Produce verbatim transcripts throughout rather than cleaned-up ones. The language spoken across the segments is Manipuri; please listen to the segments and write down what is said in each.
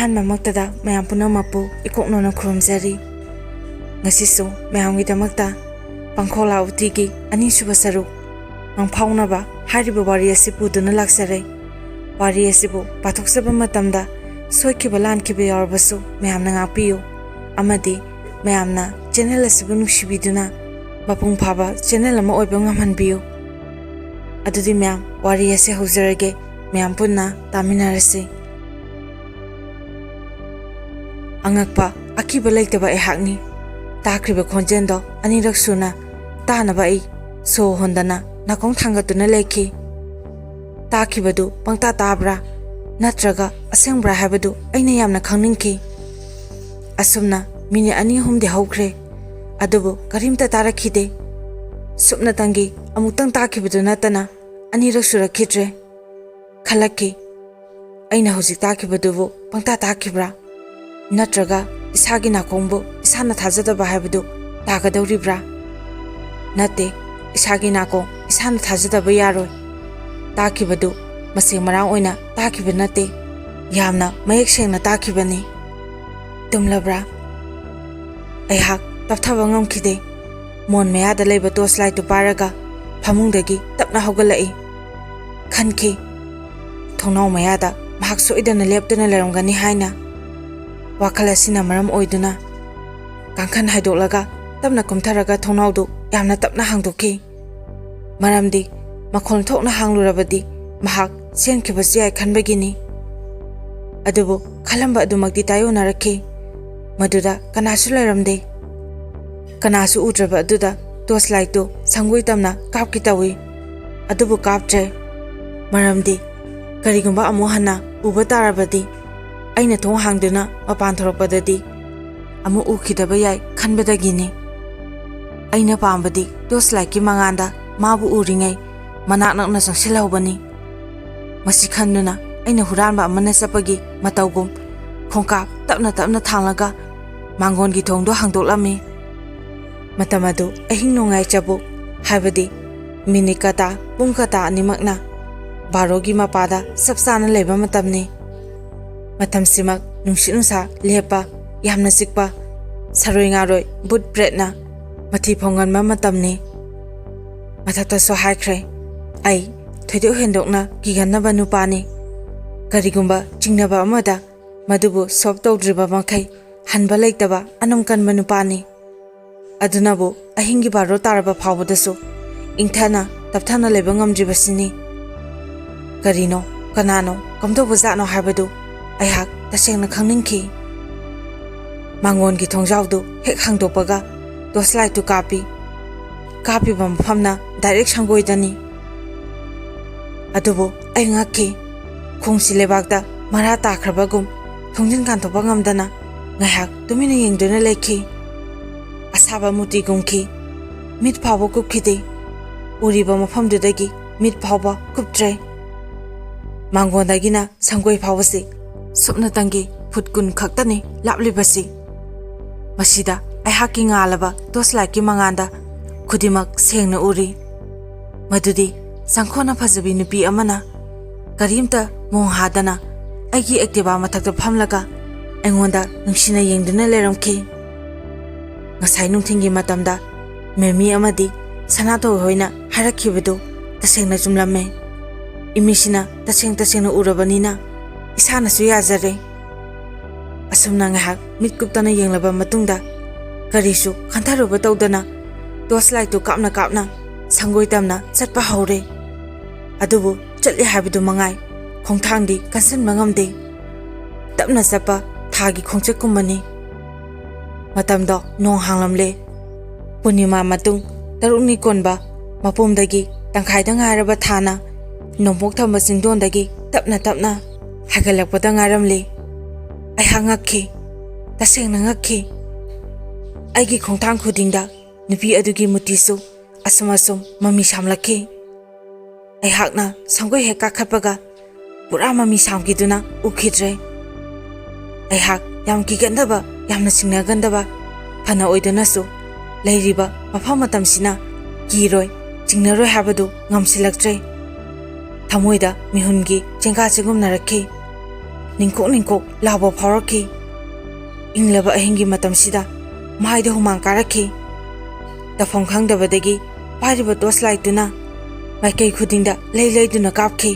ꯑꯍꯥꯟꯕꯃꯛꯇꯗ ꯃꯌꯥꯝ ꯄꯨꯝꯅꯃꯛꯄꯨ ꯏꯀꯣꯛꯅꯅ ꯈꯨꯔꯨꯝꯖꯔꯤ꯫ ꯉꯁꯤꯁꯨ ꯃꯌꯥꯝꯒꯤꯗꯃꯛꯇ ꯄꯥꯡꯈꯣꯂꯥ ꯎꯇꯤꯒꯤ ꯑꯅꯤꯁꯨꯕ ꯁꯔꯨꯛ ꯃꯪꯐꯥꯎꯅꯕ ꯍꯥꯏꯔꯤꯕ ꯋꯥꯔꯤ ꯑꯁꯤ ꯄꯨꯗꯨꯅ ꯂꯥꯛꯆꯔꯦ꯫ ꯋꯥꯔꯤ ꯑꯁꯤꯕꯨ ꯄꯥꯊꯣꯛꯆꯕ ꯃꯇꯝꯗ ꯁꯣꯏꯈꯤꯕ ꯂꯥꯟꯈꯤꯕ ꯌꯥꯎꯔꯕꯁꯨ ꯃꯌꯥꯝꯅ ꯉꯥꯛꯄꯤꯌꯨ, ꯑꯃꯗꯤ ꯃꯌꯥꯝꯅ ꯆꯦꯅꯦꯜ ꯑꯁꯤꯕꯨ ꯅꯨꯡꯁꯤꯕꯤꯗꯨꯅ ꯃꯄꯨꯡ ꯐꯥꯕ ꯆꯦꯅꯦꯜ ꯑꯃ ꯑꯣꯏꯕ ꯉꯝꯍꯟꯕꯤꯌꯨ꯫ ꯑꯗꯨꯗꯤ ꯃꯌꯥꯝ, ꯋꯥꯔꯤ ꯑꯁꯤ ꯍꯧꯖꯔꯒꯦ, ꯃꯌꯥꯝ ꯄꯨꯟꯅ ꯇꯥꯃꯤꯟꯅꯔꯁꯤ꯫ ꯑꯉꯛꯄ, ꯑꯀꯤꯕ ꯂꯩꯇꯕ ꯑꯩꯍꯥꯛꯅꯤ꯫ ꯇꯥꯈ꯭ꯔꯤꯕ ꯈꯣꯟꯖꯦꯜꯗꯣ ꯑꯅꯤꯔꯛ ꯁꯨꯅ ꯇꯥꯅꯕ ꯑꯩ ꯁꯣ ꯍꯣꯟꯗꯅ ꯅꯥꯀꯣꯡ ꯊꯥꯡꯒꯠꯇꯨꯅ ꯂꯩꯈꯤ꯫ ꯇꯥꯈꯤꯕꯗꯨ ꯄꯪꯇꯥ ꯇꯥꯕ꯭ꯔꯥ ꯅꯠꯇ꯭ꯔꯒ ꯑꯁꯦꯡꯕ꯭ꯔꯥ ꯍꯥꯏꯕꯗꯨ ꯑꯩꯅ ꯌꯥꯝꯅ ꯈꯪꯅꯤꯡꯈꯤ꯫ ꯑꯁꯨꯝꯅ ꯃꯤꯅꯤꯠ ꯑꯅꯤ ꯑꯍꯨꯝꯗꯤ ꯍꯧꯈ꯭ꯔꯦ, ꯑꯗꯨꯕꯨ ꯀꯔꯤꯝꯇ ꯇꯥꯔꯛꯈꯤꯗꯦ꯫ ꯁꯨꯞꯅꯇꯪꯒꯤ ꯑꯃꯨꯛꯇꯪ ꯇꯥꯈꯤꯕꯗꯨ ꯅꯠꯇꯅ ꯑꯅꯤꯔꯛ ꯁꯨꯔꯛꯈꯤꯗ꯭ꯔꯦ꯫ ꯈꯜꯂꯛꯈꯤ, ꯑꯩꯅ ꯍꯧꯖꯤꯛ ꯇꯥꯈꯤꯕꯗꯨꯕꯨ ꯄꯪꯇꯥ ꯇꯥꯈꯤꯕ꯭ꯔꯥ? ꯅꯠꯇ꯭ꯔꯒ ꯏꯁꯥꯒꯤ ꯅꯥꯀꯣꯡꯕꯨ ꯏꯁꯥꯅ ꯊꯥꯖꯗꯕ ꯍꯥꯏꯕꯗꯨ ꯇꯥꯒꯗꯧꯔꯤꯕ꯭ꯔꯥ? ꯅꯠꯇꯦ, ꯏꯁꯥꯒꯤ ꯅꯥꯀꯣꯡ ꯏꯁꯥꯅ ꯊꯥꯖꯗꯕ ꯌꯥꯔꯣꯏ꯫ ꯇꯥꯈꯤꯕꯗꯨ ꯃꯁꯦꯡ ꯃꯔꯥꯡ ꯑꯣꯏꯅ ꯇꯥꯈꯤꯕ ꯅꯠꯇꯦ, ꯌꯥꯝꯅ ꯃꯌꯦꯛ ꯁꯦꯡꯅ ꯇꯥꯈꯤꯕꯅꯤ꯫ ꯇꯨꯝꯂꯕ꯭ꯔꯥ? ꯑꯩꯍꯥꯛ ꯇꯞꯊꯕ ꯉꯝꯈꯤꯗꯦ꯫ ꯃꯣꯟ ꯃꯌꯥꯗ ꯂꯩꯕ ꯇꯣꯔꯆ ꯂꯥꯏꯠꯇꯨ ꯄꯥꯏꯔꯒ ꯐꯃꯨꯡꯗꯒꯤ ꯇꯞꯅ ꯍꯧꯒꯠꯂꯛꯏ꯫ ꯈꯟꯈꯤ, ꯊꯣꯡꯅꯥꯎ ꯃꯌꯥꯗ ꯃꯍꯥꯛ ꯁꯣꯏꯗꯅ ꯂꯦꯞꯇꯨꯅ ꯂꯩꯔꯝꯒꯅꯤ ꯍꯥꯏꯅ꯫ ꯋꯥꯈꯜ ꯑꯁꯤꯅ ꯃꯔꯝ ꯑꯣꯏꯗꯨꯅ ꯀꯥꯡꯈꯟ ꯍꯥꯏꯗꯣꯛꯂꯒ ꯇꯞꯅ ꯀꯨꯝꯊꯔꯒ ꯊꯣꯡꯅꯥꯎꯗꯨ ꯌꯥꯝꯅ ꯇꯞꯅ ꯍꯥꯡꯗꯣꯛꯈꯤ꯫ ꯃꯔꯝꯗꯤ ꯃꯈꯣꯟ ꯊꯣꯛꯅ ꯍꯥꯡꯂꯨꯔꯕꯗꯤ ꯃꯍꯥꯛ ꯆꯦꯟꯈꯤꯕꯁꯨ ꯌꯥꯏ ꯈꯟꯕꯒꯤꯅꯤ꯫ ꯑꯗꯨꯕꯨ ꯈꯜꯂꯝꯕ ꯑꯗꯨꯃꯛꯇꯤ ꯇꯥꯏꯌꯣꯟꯅꯔꯛꯈꯤ꯫ ꯃꯗꯨꯗ ꯀꯅꯥꯁꯨ ꯂꯩꯔꯝꯗꯦ꯫ ꯀꯅꯥꯁꯨ ꯎꯗ꯭ꯔꯕ ꯑꯗꯨꯗ ꯇꯣꯔꯆ ꯂꯥꯏꯠꯇꯨ ꯁꯪꯒꯣꯏ ꯇꯝꯅ ꯀꯥꯞꯀꯦ ꯇꯧꯏ꯫ ꯑꯗꯨꯕꯨ ꯀꯥꯞꯇ꯭ꯔꯦ꯫ ꯃꯔꯝꯗꯤ ꯀꯔꯤꯒꯨꯝꯕ ꯑꯃꯨꯛ ꯍꯟꯅ ꯎꯕ ꯇꯥꯔꯕꯗꯤ ꯑꯩꯅ ꯊꯣꯡ ꯍꯥꯡꯗꯨꯅ ꯃꯄꯥꯟ ꯊꯣꯔꯛꯄꯗꯗꯤ ꯑꯃꯨꯛ ꯎꯈꯤꯗꯕ ꯌꯥꯏ ꯈꯟꯕꯗꯒꯤꯅꯤ꯫ ꯑꯩꯅ ꯄꯥꯝꯕꯗꯤ ꯇꯣꯔꯆ ꯂꯥꯏꯠꯀꯤ ꯃꯉꯥꯜꯗ ꯃꯥꯕꯨ ꯎꯔꯤꯉꯩ ꯃꯅꯥꯛ ꯅꯛꯅ ꯆꯪꯁꯤꯜꯍꯧꯕꯅꯤ꯫ ꯃꯁꯤ ꯈꯟꯗꯨꯅ ꯑꯩꯅ ꯍꯨꯔꯥꯟꯕ ꯑꯃꯅ ꯆꯠꯄꯒꯤ ꯃꯇꯧꯒꯨꯝ ꯈꯣꯡꯀꯥꯞ ꯇꯞꯅ ꯇꯞꯅ ꯊꯥꯡꯂꯒ ꯃꯥꯡꯒꯣꯟꯒꯤ ꯊꯣꯡꯗꯣ ꯍꯥꯡꯗꯣꯛꯂꯝꯃꯤ꯫ ꯃꯇꯝ ꯑꯗꯨ ꯑꯍꯤꯡ ꯅꯣꯡꯌꯥꯏ ꯆꯕꯨꯛ, ꯍꯥꯏꯕꯗꯤ ꯃꯤꯅꯤꯠ ꯀꯇꯥ, ꯄꯨꯡ ꯀꯇꯥ ꯑꯅꯤꯃꯛꯅ ꯕꯥꯔꯣꯒꯤ ꯃꯄꯥꯗ ꯆꯞ ꯆꯥꯅ ꯂꯩꯕ ꯃꯇꯝꯅꯤ꯫ ꯃꯇꯝꯁꯤꯃꯛ ꯅꯨꯡꯁꯤꯠ ꯅꯨꯡꯁꯥ ꯂꯦꯞꯄ, ꯌꯥꯝꯅ ꯆꯤꯛꯄ, ꯁꯔꯣꯏ ꯉꯥꯔꯣꯏ, ꯚꯨꯠ ꯄ꯭ꯔꯦꯠꯅ ꯃꯊꯤ ꯐꯣꯡꯒꯟꯕ ꯃꯇꯝꯅꯤ꯫ ꯃꯊꯛꯇꯁꯨ ꯍꯥꯏꯈ꯭ꯔꯦ, ꯑꯩ ꯊꯣꯏꯗꯣꯛ ꯍꯦꯟꯗꯣꯛꯅ ꯀꯤꯒꯟꯗꯕ ꯅꯨꯄꯥꯅꯤ꯫ ꯀꯔꯤꯒꯨꯝꯕ ꯆꯤꯡꯅꯕ ꯑꯃꯗ ꯃꯗꯨꯕꯨ ꯁꯣꯞ ꯇꯧꯗ꯭ꯔꯤꯕ ꯃꯈꯩ ꯍꯟꯕ ꯂꯩꯇꯕ ꯑꯅꯝ ꯀꯟꯕ ꯅꯨꯄꯥꯅꯤ꯫ ꯑꯗꯨꯅꯕꯨ ꯑꯍꯤꯡꯒꯤ ꯕꯥꯔꯣ ꯇꯥꯔꯕ ꯐꯥꯎꯕꯗꯁꯨ ꯏꯪꯊꯅ ꯇꯞꯊꯅ ꯂꯩꯕ ꯉꯝꯗ꯭ꯔꯤꯕꯁꯤꯅꯤ꯫ ꯀꯔꯤꯅꯣ, ꯀꯅꯥꯅꯣ, ꯀꯝꯗꯧꯕ ꯖꯥꯠꯅꯣ ꯍꯥꯏꯕꯗꯨ ꯑꯩꯍꯥꯛ ꯇꯁꯦꯡꯅ ꯈꯪꯅꯤꯡꯈꯤ꯫ ꯃꯥꯡꯒꯣꯟꯒꯤ ꯊꯣꯡꯖꯥꯎꯗꯨ ꯍꯦꯛ ꯍꯥꯡꯗꯣꯛꯄꯒ ꯇꯣꯔꯆ ꯂꯥꯏꯠꯇꯨ ꯀꯥꯞꯄꯤ꯫ ꯀꯥꯞꯄꯤꯕ ꯃꯐꯝꯅ ꯗꯥꯏꯔꯦꯛ ꯁꯪꯒꯣꯏꯗꯅꯤ꯫ ꯑꯗꯨꯕꯨ ꯑꯩ ꯉꯛꯈꯤ꯫ ꯈꯣꯡꯁꯤ ꯂꯩꯕꯥꯛꯇ ꯃꯔꯥ ꯇꯥꯈ꯭ꯔꯕꯒꯨꯝ ꯊꯣꯡꯖꯤꯟ ꯀꯥꯟꯊꯣꯛꯄ ꯉꯝꯗꯅ ꯉꯥꯏꯍꯥꯛ ꯇꯨꯃꯤꯟꯅ ꯌꯦꯡꯗꯨꯅ ꯂꯩꯈꯤ꯫ ꯑꯁꯥꯕ ꯃꯨꯇꯤꯒꯨꯝꯈꯤ꯫ ꯃꯤꯠ ꯐꯥꯎꯕ ꯀꯨꯞꯈꯤꯗꯦ꯫ ꯎꯔꯤꯕ ꯃꯐꯝꯗꯨꯗꯒꯤ ꯃꯤꯠ ꯐꯥꯎꯕ ꯀꯨꯞꯇ꯭ꯔꯦ꯫ ꯃꯥꯡꯒꯣꯟꯗꯒꯤꯅ ꯁꯪꯒꯣꯏ ꯐꯥꯎꯕꯁꯤ ꯁꯨꯞꯅꯇꯪꯒꯤ ꯐꯨꯠ ꯀꯨꯟ ꯈꯛꯇꯅꯤ ꯂꯥꯞꯂꯤꯕꯁꯤ꯫ ꯃꯁꯤꯗ ꯑꯩꯍꯥꯛꯀꯤ ꯉꯥꯜꯂꯕ ꯇꯣꯔꯆ ꯂꯥꯏꯠꯀꯤ ꯃꯉꯥꯜꯗ ꯈꯨꯗꯤꯡꯃꯛ ꯁꯦꯡꯅ ꯎꯔꯤ꯫ ꯃꯗꯨꯗꯤ ꯆꯪꯈꯣꯟꯅ ꯐꯖꯕꯤ ꯅꯨꯄꯤ ꯑꯃꯅ ꯀꯔꯤꯝꯇ ꯃꯣꯡ ꯍꯥꯗꯅ ꯑꯩꯒꯤ ꯑꯦꯛꯇꯤꯚꯥ ꯃꯊꯛꯇ ꯐꯝꯂꯒ ꯑꯩꯉꯣꯟꯗ ꯅꯨꯡꯁꯤꯅ ꯌꯦꯡꯗꯨꯅ ꯂꯩꯔꯝꯈꯤ꯫ ꯉꯁꯥꯏ ꯅꯨꯡꯊꯤꯜꯒꯤ ꯃꯇꯝꯗ ꯃꯦꯃꯤ ꯑꯃꯗꯤ ꯁꯅꯥꯊꯣꯏ ꯍꯣꯏꯅ ꯍꯥꯏꯔꯛꯈꯤꯕꯗꯨ ꯇꯁꯦꯡꯅ ꯆꯨꯝꯂꯝꯃꯦ꯫ ꯏꯃꯤꯠꯁꯤꯅ ꯇꯁꯦꯡ ꯇꯁꯦꯡꯅ ꯎꯔꯕꯅꯤꯅ ꯏꯁꯥꯅꯁꯨ ꯌꯥꯖꯔꯦ꯫ ꯑꯁꯨꯝꯅ ꯉꯥꯏꯍꯥꯛ ꯃꯤꯠ ꯀꯨꯞꯇꯅ ꯌꯦꯡꯂꯕ ꯃꯇꯨꯡꯗ ꯀꯔꯤꯁꯨ ꯈꯟꯊꯔꯨꯕ ꯇꯧꯗꯅ ꯇꯣꯔꯆ ꯂꯥꯏꯠꯇꯨ ꯀꯥꯞꯅ ꯀꯥꯞꯅ ꯁꯪꯒꯣꯏ ꯇꯝꯅ ꯆꯠꯄ ꯍꯧꯔꯦ꯫ ꯑꯗꯨꯕꯨ ꯆꯠꯂꯤ ꯍꯥꯏꯕꯗꯨ ꯃꯉꯥꯏ, ꯈꯣꯡꯊꯥꯡꯗꯤ ꯀꯟꯁꯤꯟꯕ ꯉꯝꯗꯦ꯫ ꯇꯞꯅ ꯆꯠꯄ ꯊꯥꯒꯤ ꯈꯣꯡꯆꯠꯀꯨꯝꯕꯅꯤ꯫ ꯃꯇꯝꯗꯣ ꯅꯣꯡ ꯍꯥꯡꯂꯝꯂꯦ꯫ ꯄꯨꯔꯅꯤꯃꯥ ꯃꯇꯨꯡ ꯇꯔꯨꯛꯅꯤ ꯀꯣꯟꯕ ꯃꯄꯨꯝꯗꯒꯤ ꯇꯪꯈꯥꯏꯗ ꯉꯥꯏꯔꯕ ꯊꯥꯅ ꯅꯣꯡꯄꯣꯛ ꯊꯪꯕ ꯆꯤꯡꯗꯣꯟꯗꯒꯤ ꯇꯞꯅ ꯇꯞꯅ ꯍꯥꯏꯒꯠꯂꯛꯄꯗ ꯉꯥꯏꯔꯝꯂꯦ꯫ ꯑꯩꯍꯥꯛ ꯉꯛꯈꯤ꯫ ꯇꯁꯦꯡꯅ ꯉꯛꯈꯤ꯫ ꯑꯩꯒꯤ ꯈꯣꯡꯊꯥꯡ ꯈꯨꯗꯤꯡꯗ ꯅꯨꯄꯤ ꯑꯗꯨꯒꯤ ꯃꯨꯇꯤꯁꯨ ꯑꯁꯨꯝ ꯑꯁꯨꯝ ꯃꯃꯤ ꯁꯥꯝꯂꯛꯈꯤ꯫ ꯑꯩꯍꯥꯛꯅ ꯁꯪꯒꯣꯏ ꯍꯦꯛ ꯀꯥꯈꯠꯄꯒ ꯄꯨꯔꯥ ꯃꯃꯤ ꯁꯥꯝꯈꯤꯗꯨꯅ ꯎꯈꯤꯗ꯭ꯔꯦ꯫ ꯑꯩꯍꯥꯛ ꯌꯥꯝ ꯀꯤꯒꯟꯗꯕ, ꯌꯥꯝꯅ ꯆꯤꯡꯅꯒꯟꯗꯕ ꯐꯅ ꯑꯣꯏꯗꯨꯅꯁꯨ ꯂꯩꯔꯤꯕ ꯃꯐꯝ ꯃꯇꯝꯁꯤꯅ ꯀꯤꯔꯣꯏ, ꯆꯤꯡꯅꯔꯣꯏ ꯍꯥꯏꯕꯗꯨ ꯉꯝꯁꯤꯜꯂꯛꯇ꯭ꯔꯦ꯫ ꯊꯃꯣꯏꯗ ꯃꯤꯍꯨꯟꯒꯤ ꯆꯦꯡꯒꯥ ꯆꯦꯡꯒꯨꯝꯅꯔꯛꯈꯤ꯫ ꯅꯤꯡꯀꯣꯛ ꯅꯤꯡꯀꯣꯛ ꯂꯥꯎꯕ ꯐꯥꯎꯔꯛꯈꯤ꯫ ꯏꯪꯂꯕ ꯑꯍꯤꯡꯒꯤ ꯃꯇꯝꯁꯤꯗ ꯃꯥꯏꯗ ꯍꯨꯃꯥꯡ ꯀꯥꯔꯛꯈꯤ꯫ ꯇꯧꯐꯝ ꯈꯪꯗꯕꯗꯒꯤ ꯄꯥꯏꯔꯤꯕ ꯇꯣꯔꯆ ꯂꯥꯏꯠꯇꯨꯅ ꯃꯥꯏꯀꯩ ꯈꯨꯗꯤꯡꯗ ꯂꯩ ꯂꯩꯗꯨꯅ ꯀꯥꯞꯈꯤ꯫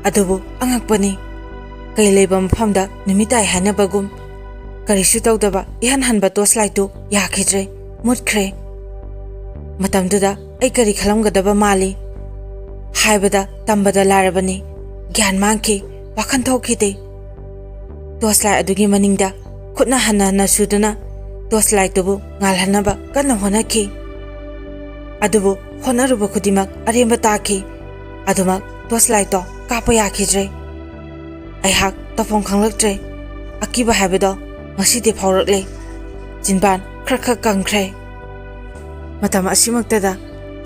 ꯑꯗꯨꯕꯨ ꯑꯉꯛꯄꯅꯤ, ꯀꯩ ꯂꯩꯕ ꯃꯐꯝꯗ ꯅꯨꯃꯤꯠ ꯇꯥꯏ ꯍꯥꯏꯅꯕꯒꯨꯝ ꯀꯔꯤꯁꯨ ꯇꯧꯗꯕ ꯏꯍꯟ ꯍꯟꯕ ꯇꯣꯔꯆ ꯂꯥꯏꯠꯇꯨ ꯌꯥꯈꯤꯗ꯭ꯔꯦ, ꯃꯨꯠꯈ꯭ꯔꯦ꯫ ꯃꯇꯝꯗꯨꯗ ꯑꯩ ꯀꯔꯤ ꯈꯜꯂꯝꯒꯗꯕ ꯃꯥꯜꯂꯤ? ꯍꯥꯏꯕꯗ ꯇꯝꯕꯗ ꯂꯥꯏꯔꯕꯅꯤ꯫ ꯒ꯭ꯌꯥꯟ ꯃꯥꯡꯈꯤ, ꯋꯥꯈꯜ ꯊꯣꯛꯈꯤꯗꯦ꯫ ꯇꯣꯔꯆ ꯂꯥꯏꯠ ꯑꯗꯨꯒꯤ ꯃꯅꯤꯡꯗ ꯈꯨꯠꯅ ꯍꯟꯅ ꯍꯟꯅ ꯁꯨꯗꯨꯅ ꯇꯣꯔꯆ ꯂꯥꯏꯠꯇꯨꯕꯨ ꯉꯥꯜꯍꯟꯅꯕ ꯀꯟꯅ ꯍꯣꯠꯅꯈꯤ꯫ ꯑꯗꯨꯕꯨ ꯍꯣꯠꯅꯔꯨꯕ ꯈꯨꯗꯤꯡꯃꯛ ꯑꯔꯦꯝꯕ ꯇꯥꯈꯤ꯫ ꯑꯗꯨꯃꯛ ꯇꯣꯔꯆ ꯂꯥꯏꯠꯇꯣ ꯀꯥꯞꯄ ꯌꯥꯈꯤꯗ꯭ꯔꯦ꯫ ꯑꯩꯍꯥꯛ ꯇꯧꯐꯝ ꯈꯪꯂꯛꯇ꯭ꯔꯦ꯫ ꯑꯀꯤꯕ ꯍꯥꯏꯕꯗꯣ ꯉꯁꯤꯗꯤ ꯐꯥꯎꯔꯛꯂꯦ꯫ ꯆꯤꯟꯕꯥꯟ ꯈꯔ ꯈꯔ ꯀꯪꯈ꯭ꯔꯦ꯫ ꯃꯇꯝ ꯑꯁꯤꯃꯛꯇꯗ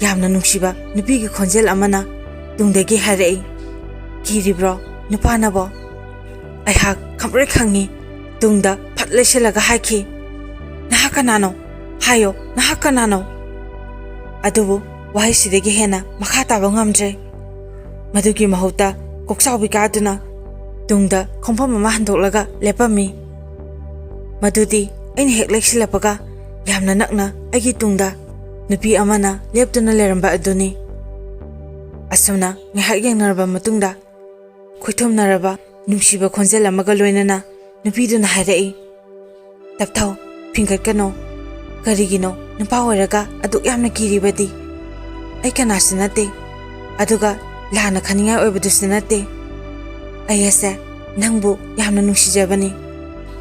ꯌꯥꯝꯅ ꯅꯨꯡꯁꯤꯕ ꯅꯨꯄꯤꯒꯤ ꯈꯣꯟꯖꯦꯜ ꯑꯃꯅ ꯇꯨꯡꯗꯒꯤ ꯍꯥꯏꯔꯛꯏ, "ꯀꯤꯔꯤꯕ꯭ꯔꯣ ꯅꯨꯄꯥꯅꯕꯣ?" ꯑꯩꯍꯥꯛ ꯈꯪꯄ꯭ꯔꯦꯛ ꯈꯪꯉꯤ꯫ ꯇꯨꯡꯗ ꯐꯠ ꯂꯩꯁꯤꯜꯂꯒ ꯍꯥꯏꯈꯤ, "ꯅꯍꯥꯛ ꯀꯅꯥꯅꯣ? ꯍꯥꯏꯌꯣ, ꯅꯍꯥꯛ ꯀꯅꯥꯅꯣ?" ꯑꯗꯨꯕꯨ ꯋꯥꯍꯩꯁꯤꯗꯒꯤ ꯍꯦꯟꯅ ꯃꯈꯥ ꯇꯥꯕ ꯉꯝꯗ꯭ꯔꯦ꯫ ꯃꯗꯨꯒꯤ ꯃꯍꯨꯠꯇ ꯀꯣꯛꯆꯥꯎꯕꯤ ꯀꯥꯗꯨꯅ ꯇꯨꯡꯗ ꯈꯣꯡꯐꯝ ꯑꯃ ꯍꯟꯗꯣꯛꯂꯒ ꯂꯦꯞꯄꯝꯃꯤ꯫ ꯃꯗꯨꯗꯤ ꯑꯩꯅ ꯍꯦꯛ ꯂꯦꯛꯁꯤꯜꯂꯛꯄꯒ ꯌꯥꯝꯅ ꯅꯛꯅ ꯑꯩꯒꯤ ꯇꯨꯡꯗ ꯅꯨꯄꯤ ꯑꯃꯅ ꯂꯦꯞꯇꯨꯅ ꯂꯩꯔꯝꯕ ꯑꯗꯨꯅꯤ꯫ ꯑꯁꯨꯝꯅ ꯉꯥꯏꯍꯥꯛ ꯌꯦꯡꯅꯔꯕ ꯃꯇꯨꯡꯗ ꯈꯣꯏꯊꯨꯝꯅꯔꯕ ꯅꯨꯡꯁꯤꯕ ꯈꯣꯟꯖꯦꯜ ꯑꯃꯒ ꯂꯣꯏꯅꯅ ꯅꯨꯄꯤꯗꯨꯅ ꯍꯥꯏꯔꯛꯏ, "ꯇꯞꯊꯧ, ꯐꯤꯡꯒꯠꯀꯅꯣ꯫ ꯀꯔꯤꯒꯤꯅꯣ ꯅꯨꯄꯥ ꯑꯣꯏꯔꯒ ꯑꯗꯨꯛ ꯌꯥꯝꯅ ꯀꯤꯔꯤꯕꯗꯤ? ꯑꯩ ꯀꯅꯥꯁꯨ ꯅꯠꯇꯦ, ꯑꯗꯨꯒ ꯂꯥꯟꯅ ꯈꯟꯅꯤꯡꯉꯥꯏ ꯑꯣꯏꯕꯗꯨꯁꯨ ꯅꯠꯇꯦ꯫ ꯑꯩ ꯑꯁꯦ ꯅꯪꯕꯨ ꯌꯥꯝꯅ ꯅꯨꯡꯁꯤꯖꯕꯅꯤ꯫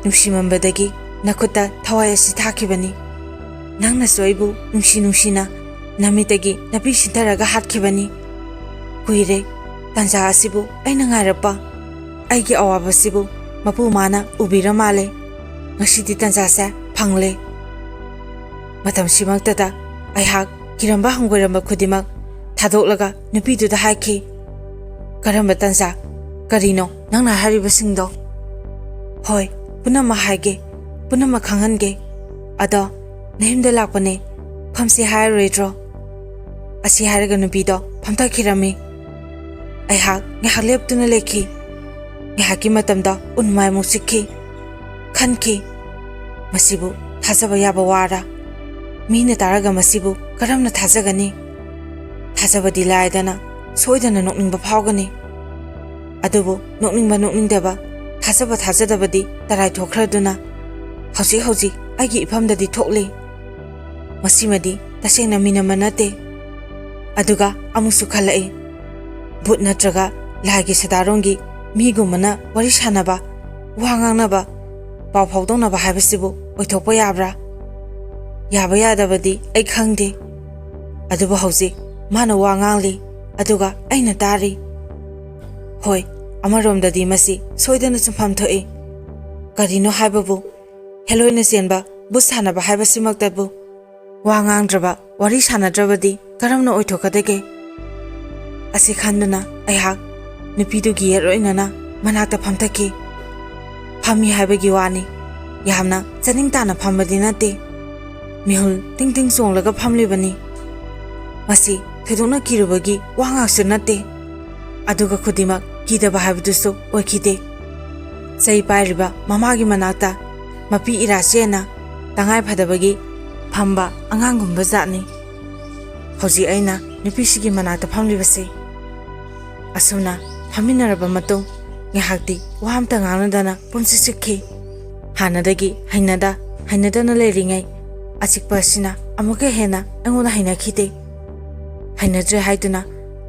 ꯅꯨꯡꯁꯤꯃꯟꯕꯗꯒꯤ ꯅꯈꯨꯠꯇ ꯊꯋꯥꯏ ꯑꯁꯤ ꯊꯥꯈꯤꯕꯅꯤ꯫ ꯅꯪꯅꯁꯨ ꯑꯩꯕꯨ ꯅꯨꯡꯁꯤ ꯅꯨꯡꯁꯤꯅ ꯅꯃꯤꯠꯇꯒꯤ ꯅꯥꯄꯤ ꯁꯤꯟꯊꯔꯒ ꯍꯥꯠꯈꯤꯕꯅꯤ꯫ ꯀꯨꯏꯔꯦ ꯇꯥꯟꯖꯥ ꯑꯁꯤꯕꯨ ꯑꯩꯅ ꯉꯥꯏꯔꯛꯄ꯫ ꯑꯩꯒꯤ ꯑꯋꯥꯕꯁꯤꯕꯨ ꯃꯄꯨ ꯃꯥꯅ ꯎꯕꯤꯔ ꯃꯥꯜꯂꯦ꯫ ꯉꯁꯤꯗꯤ ꯇꯥꯟꯖꯥꯁꯦ ꯐꯪꯂꯦ꯫" ꯃꯇꯝꯁꯤꯃꯛꯇꯗ ꯑꯩꯍꯥꯛ ꯀꯤꯔꯝꯕ ꯍꯪꯒꯣꯏꯔꯝꯕ ꯈꯨꯗꯤꯡꯃꯛ ꯊꯥꯗꯣꯛꯂꯒ ꯅꯨꯄꯤꯗꯨꯗ ꯍꯥꯏꯈꯤ, "ꯀꯔꯝꯕ ꯇꯥꯟꯖꯥ? ꯀꯔꯤꯅꯣ ꯅꯪꯅ ꯍꯥꯏꯔꯤꯕꯁꯤꯡꯗꯣ?" "ꯍꯣꯏ, ꯄꯨꯝꯅꯃꯛ ꯍꯥꯏꯒꯦ, ꯄꯨꯝꯅꯃꯛ ꯈꯪꯍꯟꯒꯦ꯫ ꯑꯗꯣ ꯅꯌꯨꯝꯗ ꯂꯥꯛꯄꯅꯦ, ꯐꯝꯁꯦ ꯍꯥꯏꯔꯔꯣꯏꯗ꯭ꯔꯣ?" ꯑꯁꯤ ꯍꯥꯏꯔꯒ ꯅꯨꯄꯤꯗꯣ ꯐꯝꯊꯈꯤꯔꯝꯃꯤ꯫ ꯑꯩꯍꯥꯛ ꯉꯥꯏꯍꯥꯛ ꯂꯦꯞꯇꯨꯅ ꯂꯩꯈꯤ꯫ ꯉꯥꯏꯍꯥꯛꯀꯤ ꯃꯇꯝꯗ ꯎꯟꯃꯥꯏ ꯑꯃꯨꯛ ꯆꯤꯛꯈꯤ꯫ ꯈꯟꯈꯤ, "ꯃꯁꯤꯕꯨ ꯊꯥꯖꯕ ꯌꯥꯕ ꯋꯥꯔꯥ? ꯃꯤꯅ ꯇꯥꯔꯒ ꯃꯁꯤꯕꯨ ꯀꯔꯝꯅ ꯊꯥꯖꯒꯅꯤ?" ꯊꯥꯖꯕꯗꯤ ꯂꯥꯏꯗꯅ ꯁꯣꯏꯗꯅ ꯅꯣꯛꯅꯤꯡꯕ ꯐꯥꯎꯒꯅꯤ꯫ ꯑꯗꯨꯕꯨ ꯅꯣꯛꯅꯤꯡꯕ ꯅꯣꯛꯅꯤꯡꯗꯕ, ꯊꯥꯖꯕ ꯊꯥꯖꯗꯕꯗꯤ ꯇꯔꯥꯏ ꯊꯣꯛꯈ꯭ꯔꯗꯨꯅ ꯍꯧꯖꯤꯛ ꯍꯧꯖꯤꯛ ꯑꯩꯒꯤ ꯏꯐꯝꯗꯗꯤ ꯊꯣꯛꯂꯤ꯫ ꯃꯁꯤꯃꯗꯤ ꯇꯁꯦꯡꯅ ꯃꯤꯅꯝꯕ ꯅꯠꯇꯦ꯫ ꯑꯗꯨꯒ ꯑꯃꯨꯛꯁꯨ ꯈꯜꯂꯛꯏ, ꯚꯨꯠ ꯅꯠꯇ꯭ꯔꯒ ꯂꯥꯏꯒꯤ ꯁꯗꯥꯔꯣꯝꯒꯤ ꯃꯤꯒꯨꯝꯕꯅ ꯋꯥꯔꯤ ꯁꯥꯟꯅꯕ, ꯋꯥ ꯉꯥꯡꯅꯕ, ꯄꯥꯎ ꯐꯥꯎꯗꯣꯛꯅꯕ ꯍꯥꯏꯕꯁꯤꯕꯨ ꯑꯣꯏꯊꯣꯛꯄ ꯌꯥꯕ꯭ꯔꯥ? ꯌꯥꯕ ꯌꯥꯗꯕꯗꯤ ꯑꯩ ꯈꯪꯗꯦ꯫ ꯑꯗꯨꯕꯨ ꯍꯧꯖꯤꯛ ꯃꯥꯅ ꯋꯥ ꯉꯥꯡꯂꯤ, ꯑꯗꯨꯒ ꯑꯩꯅ ꯇꯥꯔꯤ꯫ ꯍꯣꯏ, ꯑꯃꯔꯣꯝꯗꯗꯤ ꯃꯁꯤ ꯁꯣꯏꯗꯅ ꯆꯨꯝꯐꯝ ꯊꯣꯛꯏ꯫ ꯀꯔꯤꯅꯣ ꯍꯥꯏꯕꯕꯨ, ꯍꯦꯂꯣꯏꯅ ꯆꯦꯟꯕ ꯚꯨꯠ ꯁꯥꯟꯅꯕ ꯍꯥꯏꯕꯁꯤꯃꯛꯇꯕꯨ ꯋꯥ ꯉꯥꯡꯗ꯭ꯔꯕ, ꯋꯥꯔꯤ ꯁꯥꯟꯅꯗ꯭ꯔꯕꯗꯤ ꯀꯔꯝꯅ ꯑꯣꯏꯊꯣꯛꯀꯗꯒꯦ? ꯑꯁꯤ ꯈꯟꯗꯨꯅ ꯑꯩꯍꯥꯛ ꯅꯨꯄꯤꯗꯨꯒꯤ ꯌꯦꯠ ꯑꯣꯏꯅꯅ ꯃꯅꯥꯛꯇ ꯐꯝꯊꯈꯤ꯫ ꯐꯝꯃꯤ ꯍꯥꯏꯕꯒꯤ ꯋꯥꯅꯤ, ꯌꯥꯝꯅ ꯆꯥꯅꯤꯡ ꯇꯥꯅ ꯐꯝꯕꯗꯤ ꯅꯠꯇꯦ꯫ ꯃꯤꯍꯨꯜ ꯇꯤꯡ ꯇꯤꯡ ꯆꯣꯡꯂꯒ ꯐꯝꯂꯤꯕꯅꯤ꯫ ꯃꯁꯤ ꯊꯣꯏꯗꯣꯛꯅ ꯀꯤꯔꯨꯕꯒꯤ ꯋꯥ ꯉꯥꯛꯁꯨ ꯅꯠꯇꯦ꯫ ꯑꯗꯨꯒ ꯈꯨꯗꯤꯡꯃꯛ ꯀꯤꯗꯕ ꯍꯥꯏꯕꯗꯨꯁꯨ ꯑꯣꯏꯈꯤꯗꯦ꯫ ꯆꯩ ꯄꯥꯏꯔꯤꯕ ꯃꯃꯥꯒꯤ ꯃꯅꯥꯛꯇ ꯃꯄꯤ ꯏꯔꯥ ꯆꯦꯟꯅ ꯇꯉꯥꯏ ꯐꯗꯕꯒꯤ ꯐꯝꯕ ꯑꯉꯥꯡꯒꯨꯝꯕ ꯖꯥꯠꯅꯤ꯫ ꯍꯧꯖꯤꯛ ꯑꯩꯅ ꯅꯨꯄꯤꯁꯤꯒꯤ ꯃꯅꯥꯛꯇ ꯐꯝꯂꯤꯕꯁꯤ꯫ ꯑꯁꯨꯝꯅ ꯐꯝꯃꯤꯟꯅꯔꯕ ꯃꯇꯨꯡ ꯉꯥꯏꯍꯥꯛꯇꯤ ꯋꯥ ꯑꯝꯇ ꯉꯥꯡꯅꯗꯅ ꯄꯨꯝꯁꯤ ꯆꯤꯛꯈꯤ꯫ ꯍꯥꯟꯅꯗꯒꯤ ꯍꯩꯅꯗ ꯍꯩꯅꯗꯅ ꯂꯩꯔꯤꯉꯩ ꯑꯆꯤꯛꯄ ꯑꯁꯤꯅ ꯑꯃꯨꯛꯀ ꯍꯦꯟꯅ ꯑꯩꯉꯣꯟꯗ ꯍꯩꯅꯈꯤꯗꯦ꯫ ꯍꯩꯅꯗ꯭ꯔꯦ ꯍꯥꯏꯗꯨꯅ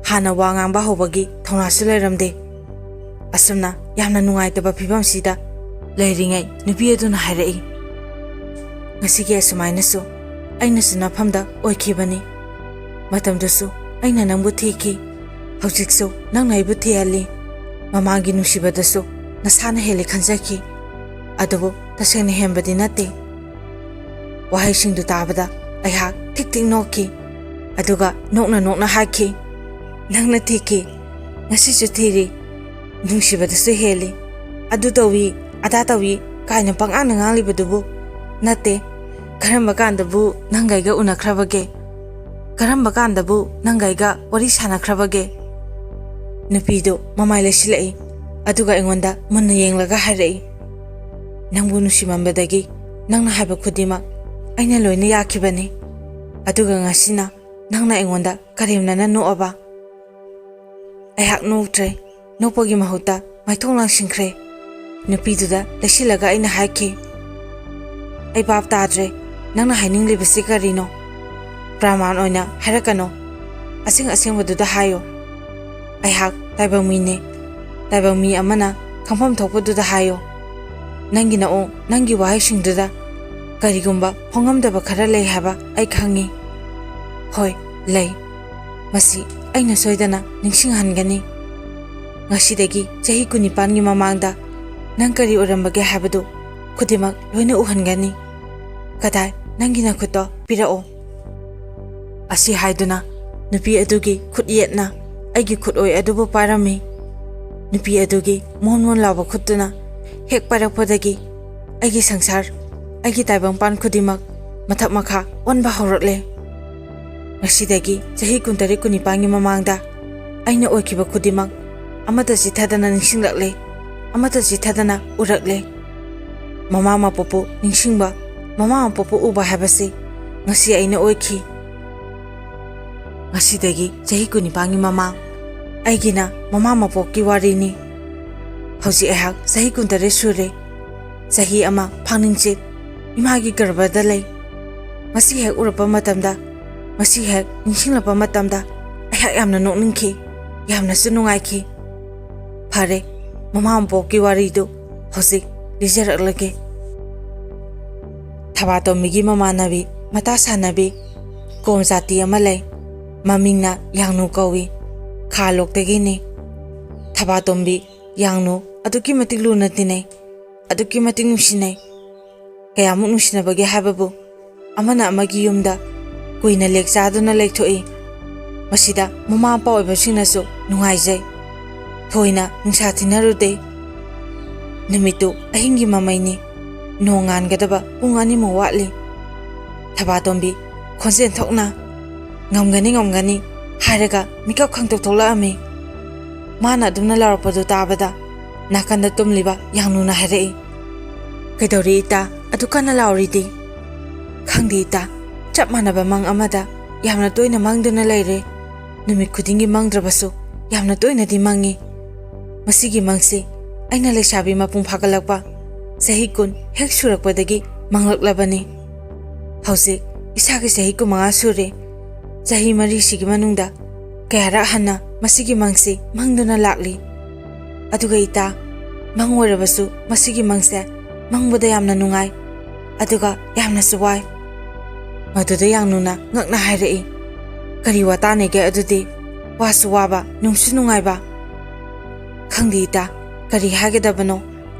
ꯍꯥꯟꯅ ꯋꯥ ꯉꯥꯡꯕ ꯍꯧꯕꯒꯤ ꯊꯧꯅꯥꯁꯨ ꯂꯩꯔꯝꯗꯦ꯫ ꯑꯁꯨꯝꯅ ꯌꯥꯝꯅ ꯅꯨꯡꯉꯥꯏꯇꯕ ꯐꯤꯕꯝꯁꯤꯗ ꯂꯩꯔꯤꯉꯩ ꯅꯨꯄꯤ ꯑꯗꯨꯅ ꯍꯥꯏꯔꯛꯏ, "ꯉꯁꯤꯒꯤ ꯑꯁꯨꯃꯥꯏꯅꯁꯨ ꯑꯩꯅꯁꯨ ꯅꯐꯝꯗ ꯑꯣꯏꯈꯤꯕꯅꯤ꯫ ꯃꯇꯝꯗꯨꯁꯨ ꯑꯩꯅ ꯅꯪꯕꯨ ꯊꯤꯈꯤ, ꯍꯧꯖꯤꯛꯁꯨ ꯅꯪꯅ ꯑꯩꯕꯨ ꯊꯤꯍꯜꯂꯤ꯫ ꯃꯃꯥꯡꯒꯤ ꯅꯨꯡꯁꯤꯕꯗꯁꯨ ꯅꯁꯥꯅ ꯍꯦꯜꯂꯤ ꯈꯟꯖꯈꯤ, ꯑꯗꯨꯕꯨ ꯇꯁꯦꯡꯅ ꯍꯦꯟꯕꯗꯤ ꯅꯠꯇꯦ꯫" ꯋꯥꯍꯩꯁꯤꯡꯗꯨ ꯇꯥꯕꯗ ꯑꯩꯍꯥꯛ ꯊꯤꯛ ꯊꯤꯛ ꯅꯣꯛꯈꯤ꯫ ꯑꯗꯨꯒ ꯅꯣꯛꯅ ꯅꯣꯛꯅ ꯍꯥꯏꯈꯤ, "ꯅꯪꯅ ꯊꯤꯈꯤ, ꯉꯁꯤꯁꯨ ꯊꯤꯔꯤ, ꯅꯨꯡꯁꯤꯕꯗꯁꯨ ꯍꯦꯜꯂꯤ꯫ ꯑꯗꯨ ꯇꯧꯏ, ꯑꯗꯥ ꯇꯧꯏ ꯀꯥꯏꯅ ꯄꯪꯉꯥꯡꯅ ꯉꯥꯡꯂꯤꯕꯗꯨꯕꯨ ꯅꯠꯇꯦ꯫ ꯀꯔꯝꯕ ꯀꯥꯟꯗꯕꯨ ꯅꯪꯒ ꯑꯩꯒ ꯎꯅꯈ꯭ꯔꯕꯒꯦ? ꯀꯔꯝꯕ ꯀꯥꯟꯗꯕꯨ ꯅꯪꯒ ꯑꯩꯒ ꯋꯥꯔꯤ ꯁꯥꯟꯅꯈ꯭ꯔꯕꯒꯦ?" ꯅꯨꯄꯤꯗꯨ ꯃꯃꯥꯏ ꯂꯩꯁꯤꯜꯂꯛꯏ꯫ ꯑꯗꯨꯒ ꯑꯩꯉꯣꯟꯗ ꯃꯨꯟꯅ ꯌꯦꯡꯂꯒ ꯍꯥꯏꯔꯛꯏ, "ꯅꯪꯕꯨ ꯅꯨꯡꯁꯤꯃꯟꯕꯗꯒꯤ ꯅꯪꯅ ꯍꯥꯏꯕ ꯈꯨꯗꯤꯡꯃꯛ ꯑꯩꯅ ꯂꯣꯏꯅ ꯌꯥꯈꯤꯕꯅꯤ꯫ ꯑꯗꯨꯒ ꯉꯁꯤꯅ ꯅꯪꯅ ꯑꯩꯉꯣꯟꯗ ꯀꯔꯦꯝꯅꯅ ꯅꯣꯛꯑꯕ?" ꯑꯩꯍꯥꯛ ꯅꯣꯛꯇ꯭ꯔꯦ꯫ ꯅꯣꯛꯄꯒꯤ ꯃꯍꯨꯠꯇ ꯃꯥꯏꯊꯣꯡ ꯂꯥꯡꯁꯤꯟꯈ꯭ꯔꯦ꯫ ꯅꯨꯄꯤꯗꯨꯗ ꯂꯩꯁꯤꯜꯂꯒ ꯑꯩꯅ ꯍꯥꯏꯈꯤ, "ꯑꯩ ꯚꯥꯞ ꯇꯥꯗ꯭ꯔꯦ꯫ ꯅꯪꯅ ꯍꯥꯏꯅꯤꯡꯂꯤꯕꯁꯤ ꯀꯔꯤꯅꯣ? ꯄ꯭ꯔꯃꯥꯟ ꯑꯣꯏꯅ ꯍꯥꯏꯔꯛꯀꯅꯨ꯫ ꯑꯁꯦꯡ ꯑꯁꯦꯡꯕꯗꯨꯗ ꯍꯥꯏꯌꯨ꯫ ꯑꯩꯍꯥꯛ ꯇꯥꯏꯕꯪ ꯃꯤꯅꯦ꯫ ꯇꯥꯏꯕꯪ ꯃꯤ ꯑꯃꯅ ꯈꯪꯐꯝ ꯊꯣꯛꯄꯗꯨꯗ ꯍꯥꯏꯌꯨ꯫ ꯅꯪꯒꯤ ꯅꯑꯣꯡ, ꯅꯪꯒꯤ ꯋꯥꯍꯩꯁꯤꯡꯗꯨꯗ ꯀꯔꯤꯒꯨꯝꯕ ꯐꯣꯡꯉꯝꯗꯕ ꯈꯔ ꯂꯩ ꯍꯥꯏꯕ ꯑꯩ ꯈꯪꯉꯤ꯫ ꯍꯣꯏ, ꯂꯩ꯫ ꯃꯁꯤ ꯑꯩꯅ ꯁꯣꯏꯗꯅ ꯅꯤꯡꯁꯤꯡꯍꯟꯒꯅꯤ꯫ ꯉꯁꯤꯗꯒꯤ ꯆꯍꯤ ꯀꯨꯟꯅꯤꯄꯥꯟꯒꯤ ꯃꯃꯥꯡꯗ ꯅꯪ ꯀꯔꯤ ꯑꯣꯏꯔꯝꯕꯒꯦ ꯍꯥꯏꯕꯗꯨ ꯈꯨꯗꯤꯡꯃꯛ ꯂꯣꯏꯅ ꯎꯍꯟꯒꯅꯤ꯫ ꯀꯗꯥꯏ, ꯅꯪꯒꯤ ꯅꯈꯨꯠꯇꯣ ꯄꯤꯔꯛꯑꯣ꯫" ꯑꯁꯤ ꯍꯥꯏꯗꯨꯅ ꯅꯨꯄꯤ ꯑꯗꯨꯒꯤ ꯈꯨꯠ ꯌꯦꯠꯅ ꯑꯩꯒꯤ ꯈꯨꯠꯑꯣꯏ ꯑꯗꯨꯕꯨ ꯄꯥꯏꯔꯝꯃꯤ꯫ ꯅꯨꯄꯤ ꯑꯗꯨꯒꯤ ꯃꯣꯟ ꯃꯣꯟ ꯂꯥꯎꯕ ꯈꯨꯠꯇꯨꯅ ꯍꯦꯛ ꯄꯥꯏꯔꯛꯄꯗꯒꯤ ꯑꯩꯒꯤ ꯁꯪꯁꯥꯔ, ꯑꯩꯒꯤ ꯇꯥꯏꯕꯪꯄꯥꯟ ꯈꯨꯗꯤꯡꯃꯛ ꯃꯊꯛ ꯃꯈꯥ ꯑꯣꯟꯕ ꯍꯧꯔꯛꯂꯦ꯫ ꯉꯁꯤꯗꯒꯤ ꯆꯍꯤ ꯀꯨꯟꯇꯔꯦꯠ ꯀꯨꯟꯅꯤꯄꯥꯟꯒꯤ ꯃꯃꯥꯡꯗ ꯑꯩꯅ ꯑꯣꯏꯈꯤꯕ ꯈꯨꯗꯤꯡꯃꯛ ꯑꯃꯠꯇ ꯆꯤꯠꯊꯗꯅ ꯅꯤꯡꯁꯤꯡꯂꯛꯂꯦ, ꯑꯃꯠꯇ ꯆꯤꯠꯊꯗꯅ ꯎꯔꯛꯂꯦ꯫ ꯃꯃꯥ ꯃꯄꯣꯛꯄꯨ ꯅꯤꯡꯁꯤꯡꯕ, ꯃꯃꯥ ꯃꯄꯣꯛꯄꯨ ꯎꯕ ꯍꯥꯏꯕꯁꯤ ꯉꯁꯤ ꯑꯩꯅ ꯑꯣꯏꯈꯤ꯫ ꯉꯁꯤꯗꯒꯤ ꯆꯍꯤ ꯀꯨꯟꯅꯤꯄꯥꯟꯒꯤ ꯃꯃꯥꯡ ꯑꯩꯒꯤꯅ ꯃꯃꯥ ꯃꯄꯣꯛꯀꯤ ꯋꯥꯔꯤꯅꯤ꯫ ꯍꯧꯖꯤꯛ ꯑꯩꯍꯥꯛ ꯆꯍꯤ ꯀꯨꯟꯇꯔꯦꯠ ꯁꯨꯔꯦ꯫ ꯆꯍꯤ ꯑꯃ ꯐꯥꯅꯤꯡꯆꯤꯠ ꯏꯃꯥꯒꯤ ꯒꯔꯚꯗ ꯂꯩ꯫ ꯃꯁꯤ ꯍꯦꯛ ꯎꯔꯛꯄ ꯃꯇꯝꯗ, ꯃꯁꯤ ꯍꯦꯛ ꯅꯤꯡꯁꯤꯡꯂꯛꯄ ꯃꯇꯝꯗ ꯑꯩꯍꯥꯛ ꯌꯥꯝꯅ ꯅꯣꯛꯅꯤꯡꯈꯤ, ꯌꯥꯝꯅꯁꯨ ꯅꯨꯡꯉꯥꯏꯈꯤ꯫ ꯐꯔꯦ, ꯃꯃꯥ ꯃꯄꯣꯛꯀꯤ ꯋꯥꯔꯤꯗꯨ ꯍꯧꯖꯤꯛ ꯂꯤꯖꯔꯛꯂꯒꯦ꯫ ꯊꯕꯥꯇꯣꯝꯕꯤꯒꯤ ꯃꯃꯥꯟꯅꯕꯤ, ꯃꯇꯥ ꯁꯥꯟꯅꯕꯤ, ꯀꯣꯝ ꯖꯥꯇꯤ ꯑꯃ ꯂꯩ꯫ ꯃꯃꯤꯡꯅ ꯌꯥꯡꯅꯨ ꯀꯧꯏ꯫ ꯈꯥ ꯂꯣꯛꯇꯒꯤꯅꯤ꯫ ꯊꯕꯥꯇꯣꯝꯕꯤ ꯌꯥꯡꯅꯨ ꯑꯗꯨꯛꯀꯤ ꯃꯇꯤꯛ ꯂꯨꯅ ꯇꯤꯟꯅꯩ, ꯑꯗꯨꯛꯀꯤ ꯃꯇꯤꯛ ꯅꯨꯡꯁꯤꯅꯩ꯫ ꯀꯌꯥꯃꯨꯛ ꯅꯨꯡꯁꯤꯅꯕꯒꯦ ꯍꯥꯏꯕꯕꯨ, ꯑꯃꯅ ꯑꯃꯒꯤ ꯌꯨꯝꯗ ꯀꯨꯏꯅ ꯂꯦꯛ ꯆꯥꯗꯨꯅ ꯂꯩꯊꯣꯛꯏ꯫ ꯃꯁꯤꯗ ꯃꯃꯥ ꯃꯄꯥ ꯑꯣꯏꯕꯁꯤꯡꯅꯁꯨ ꯅꯨꯡꯉꯥꯏꯖꯩ꯫ ꯊꯣꯏꯅ ꯅꯨꯡꯁꯥ ꯊꯤꯟꯅꯔꯨꯗꯦ꯫ ꯅꯨꯃꯤꯠꯇꯨ ꯑꯍꯤꯡꯒꯤ ꯃꯃꯩꯅꯤ꯫ ꯅꯣꯡ ꯉꯥꯟꯒꯗꯕ ꯄꯨꯡ ꯑꯅꯤꯃꯨꯛ ꯋꯥꯠꯂꯤ꯫ ꯊꯕꯥꯇꯣꯝꯕꯤ ꯈꯣꯟꯖꯦꯜ ꯊꯣꯛꯅ, "ꯉꯝꯒꯅꯤ, ꯉꯝꯒꯅꯤ" ꯍꯥꯏꯔꯒ ꯃꯤꯀꯞ ꯈꯪꯇꯣꯛ ꯊꯣꯛꯂꯛꯑꯝꯃꯤ꯫ ꯃꯥꯅ ꯑꯗꯨꯝꯅ ꯂꯥꯎꯔꯛꯄꯗꯨ ꯇꯥꯕꯗ ꯅꯥꯀꯟꯗ ꯇꯨꯝꯂꯤꯕ ꯌꯥꯡꯅꯨꯅ ꯍꯥꯏꯔꯛꯏ, "ꯀꯩꯗꯧꯔꯤ ꯏꯇꯥ? ꯑꯗꯨ ꯀꯟꯅ ꯂꯥꯎꯔꯤꯗꯤ?" "ꯈꯪꯗꯦ ꯏꯇꯥ, ꯆꯞ ꯃꯥꯟꯅꯕ ꯃꯪ ꯑꯃꯗ ꯌꯥꯝꯅ ꯇꯣꯏꯅ ꯃꯪꯗꯨꯅ ꯂꯩꯔꯦ꯫ ꯅꯨꯃꯤꯠ ꯈꯨꯗꯤꯡꯒꯤ ꯃꯪꯗ꯭ꯔꯕꯁꯨ ꯌꯥꯝꯅ ꯇꯣꯏꯅꯗꯤ ꯃꯪꯉꯤ꯫ ꯃꯁꯤꯒꯤ ꯃꯪꯁꯤ ꯑꯩꯅ ꯂꯩꯁꯥꯕꯤ ꯃꯄꯨꯡ ꯐꯥꯒꯠꯂꯛꯄ ꯆꯍꯤ ꯀꯨꯟ ꯍꯦꯛ ꯁꯨꯔꯛꯄꯗꯒꯤ ꯃꯪꯂꯛꯂꯕꯅꯤ꯫ ꯍꯧꯖꯤꯛ ꯏꯁꯥꯒꯤ ꯆꯍꯤ ꯀꯨꯟꯃꯉꯥ ꯁꯨꯔꯦ꯫ ꯆꯍꯤ ꯃꯔꯤꯁꯤꯒꯤ ꯃꯅꯨꯡꯗ ꯀꯌꯥꯔꯛ ꯍꯟꯅ ꯃꯁꯤꯒꯤ ꯃꯪꯁꯤ ꯃꯪꯗꯨꯅ ꯂꯥꯛꯂꯤ꯫ ꯑꯗꯨꯒ ꯏꯇꯥ, ꯃꯪ ꯑꯣꯏꯔꯕꯁꯨ ꯃꯁꯤꯒꯤ ꯃꯪꯁꯦ ꯃꯪꯕꯗ ꯌꯥꯝꯅ ꯅꯨꯡꯉꯥꯏ, ꯑꯗꯨꯒ ꯌꯥꯝꯅꯁꯨ ꯋꯥꯏ꯫" ꯃꯗꯨꯗ ꯌꯥꯡꯅꯨꯅ ꯉꯛꯅ ꯍꯥꯏꯔꯛꯏ, "ꯀꯔꯤ ꯋꯥꯇꯥꯅꯦꯒꯦ ꯑꯗꯨꯗꯤ? ꯋꯥꯁꯨ ꯋꯥꯕ, ꯅꯨꯡꯁꯨ ꯅꯨꯡꯉꯥꯏꯕ?" "ꯈꯪꯗꯦ ꯏꯇꯥ, ꯀꯔꯤ ꯍꯥꯏꯒꯗꯕꯅꯣ?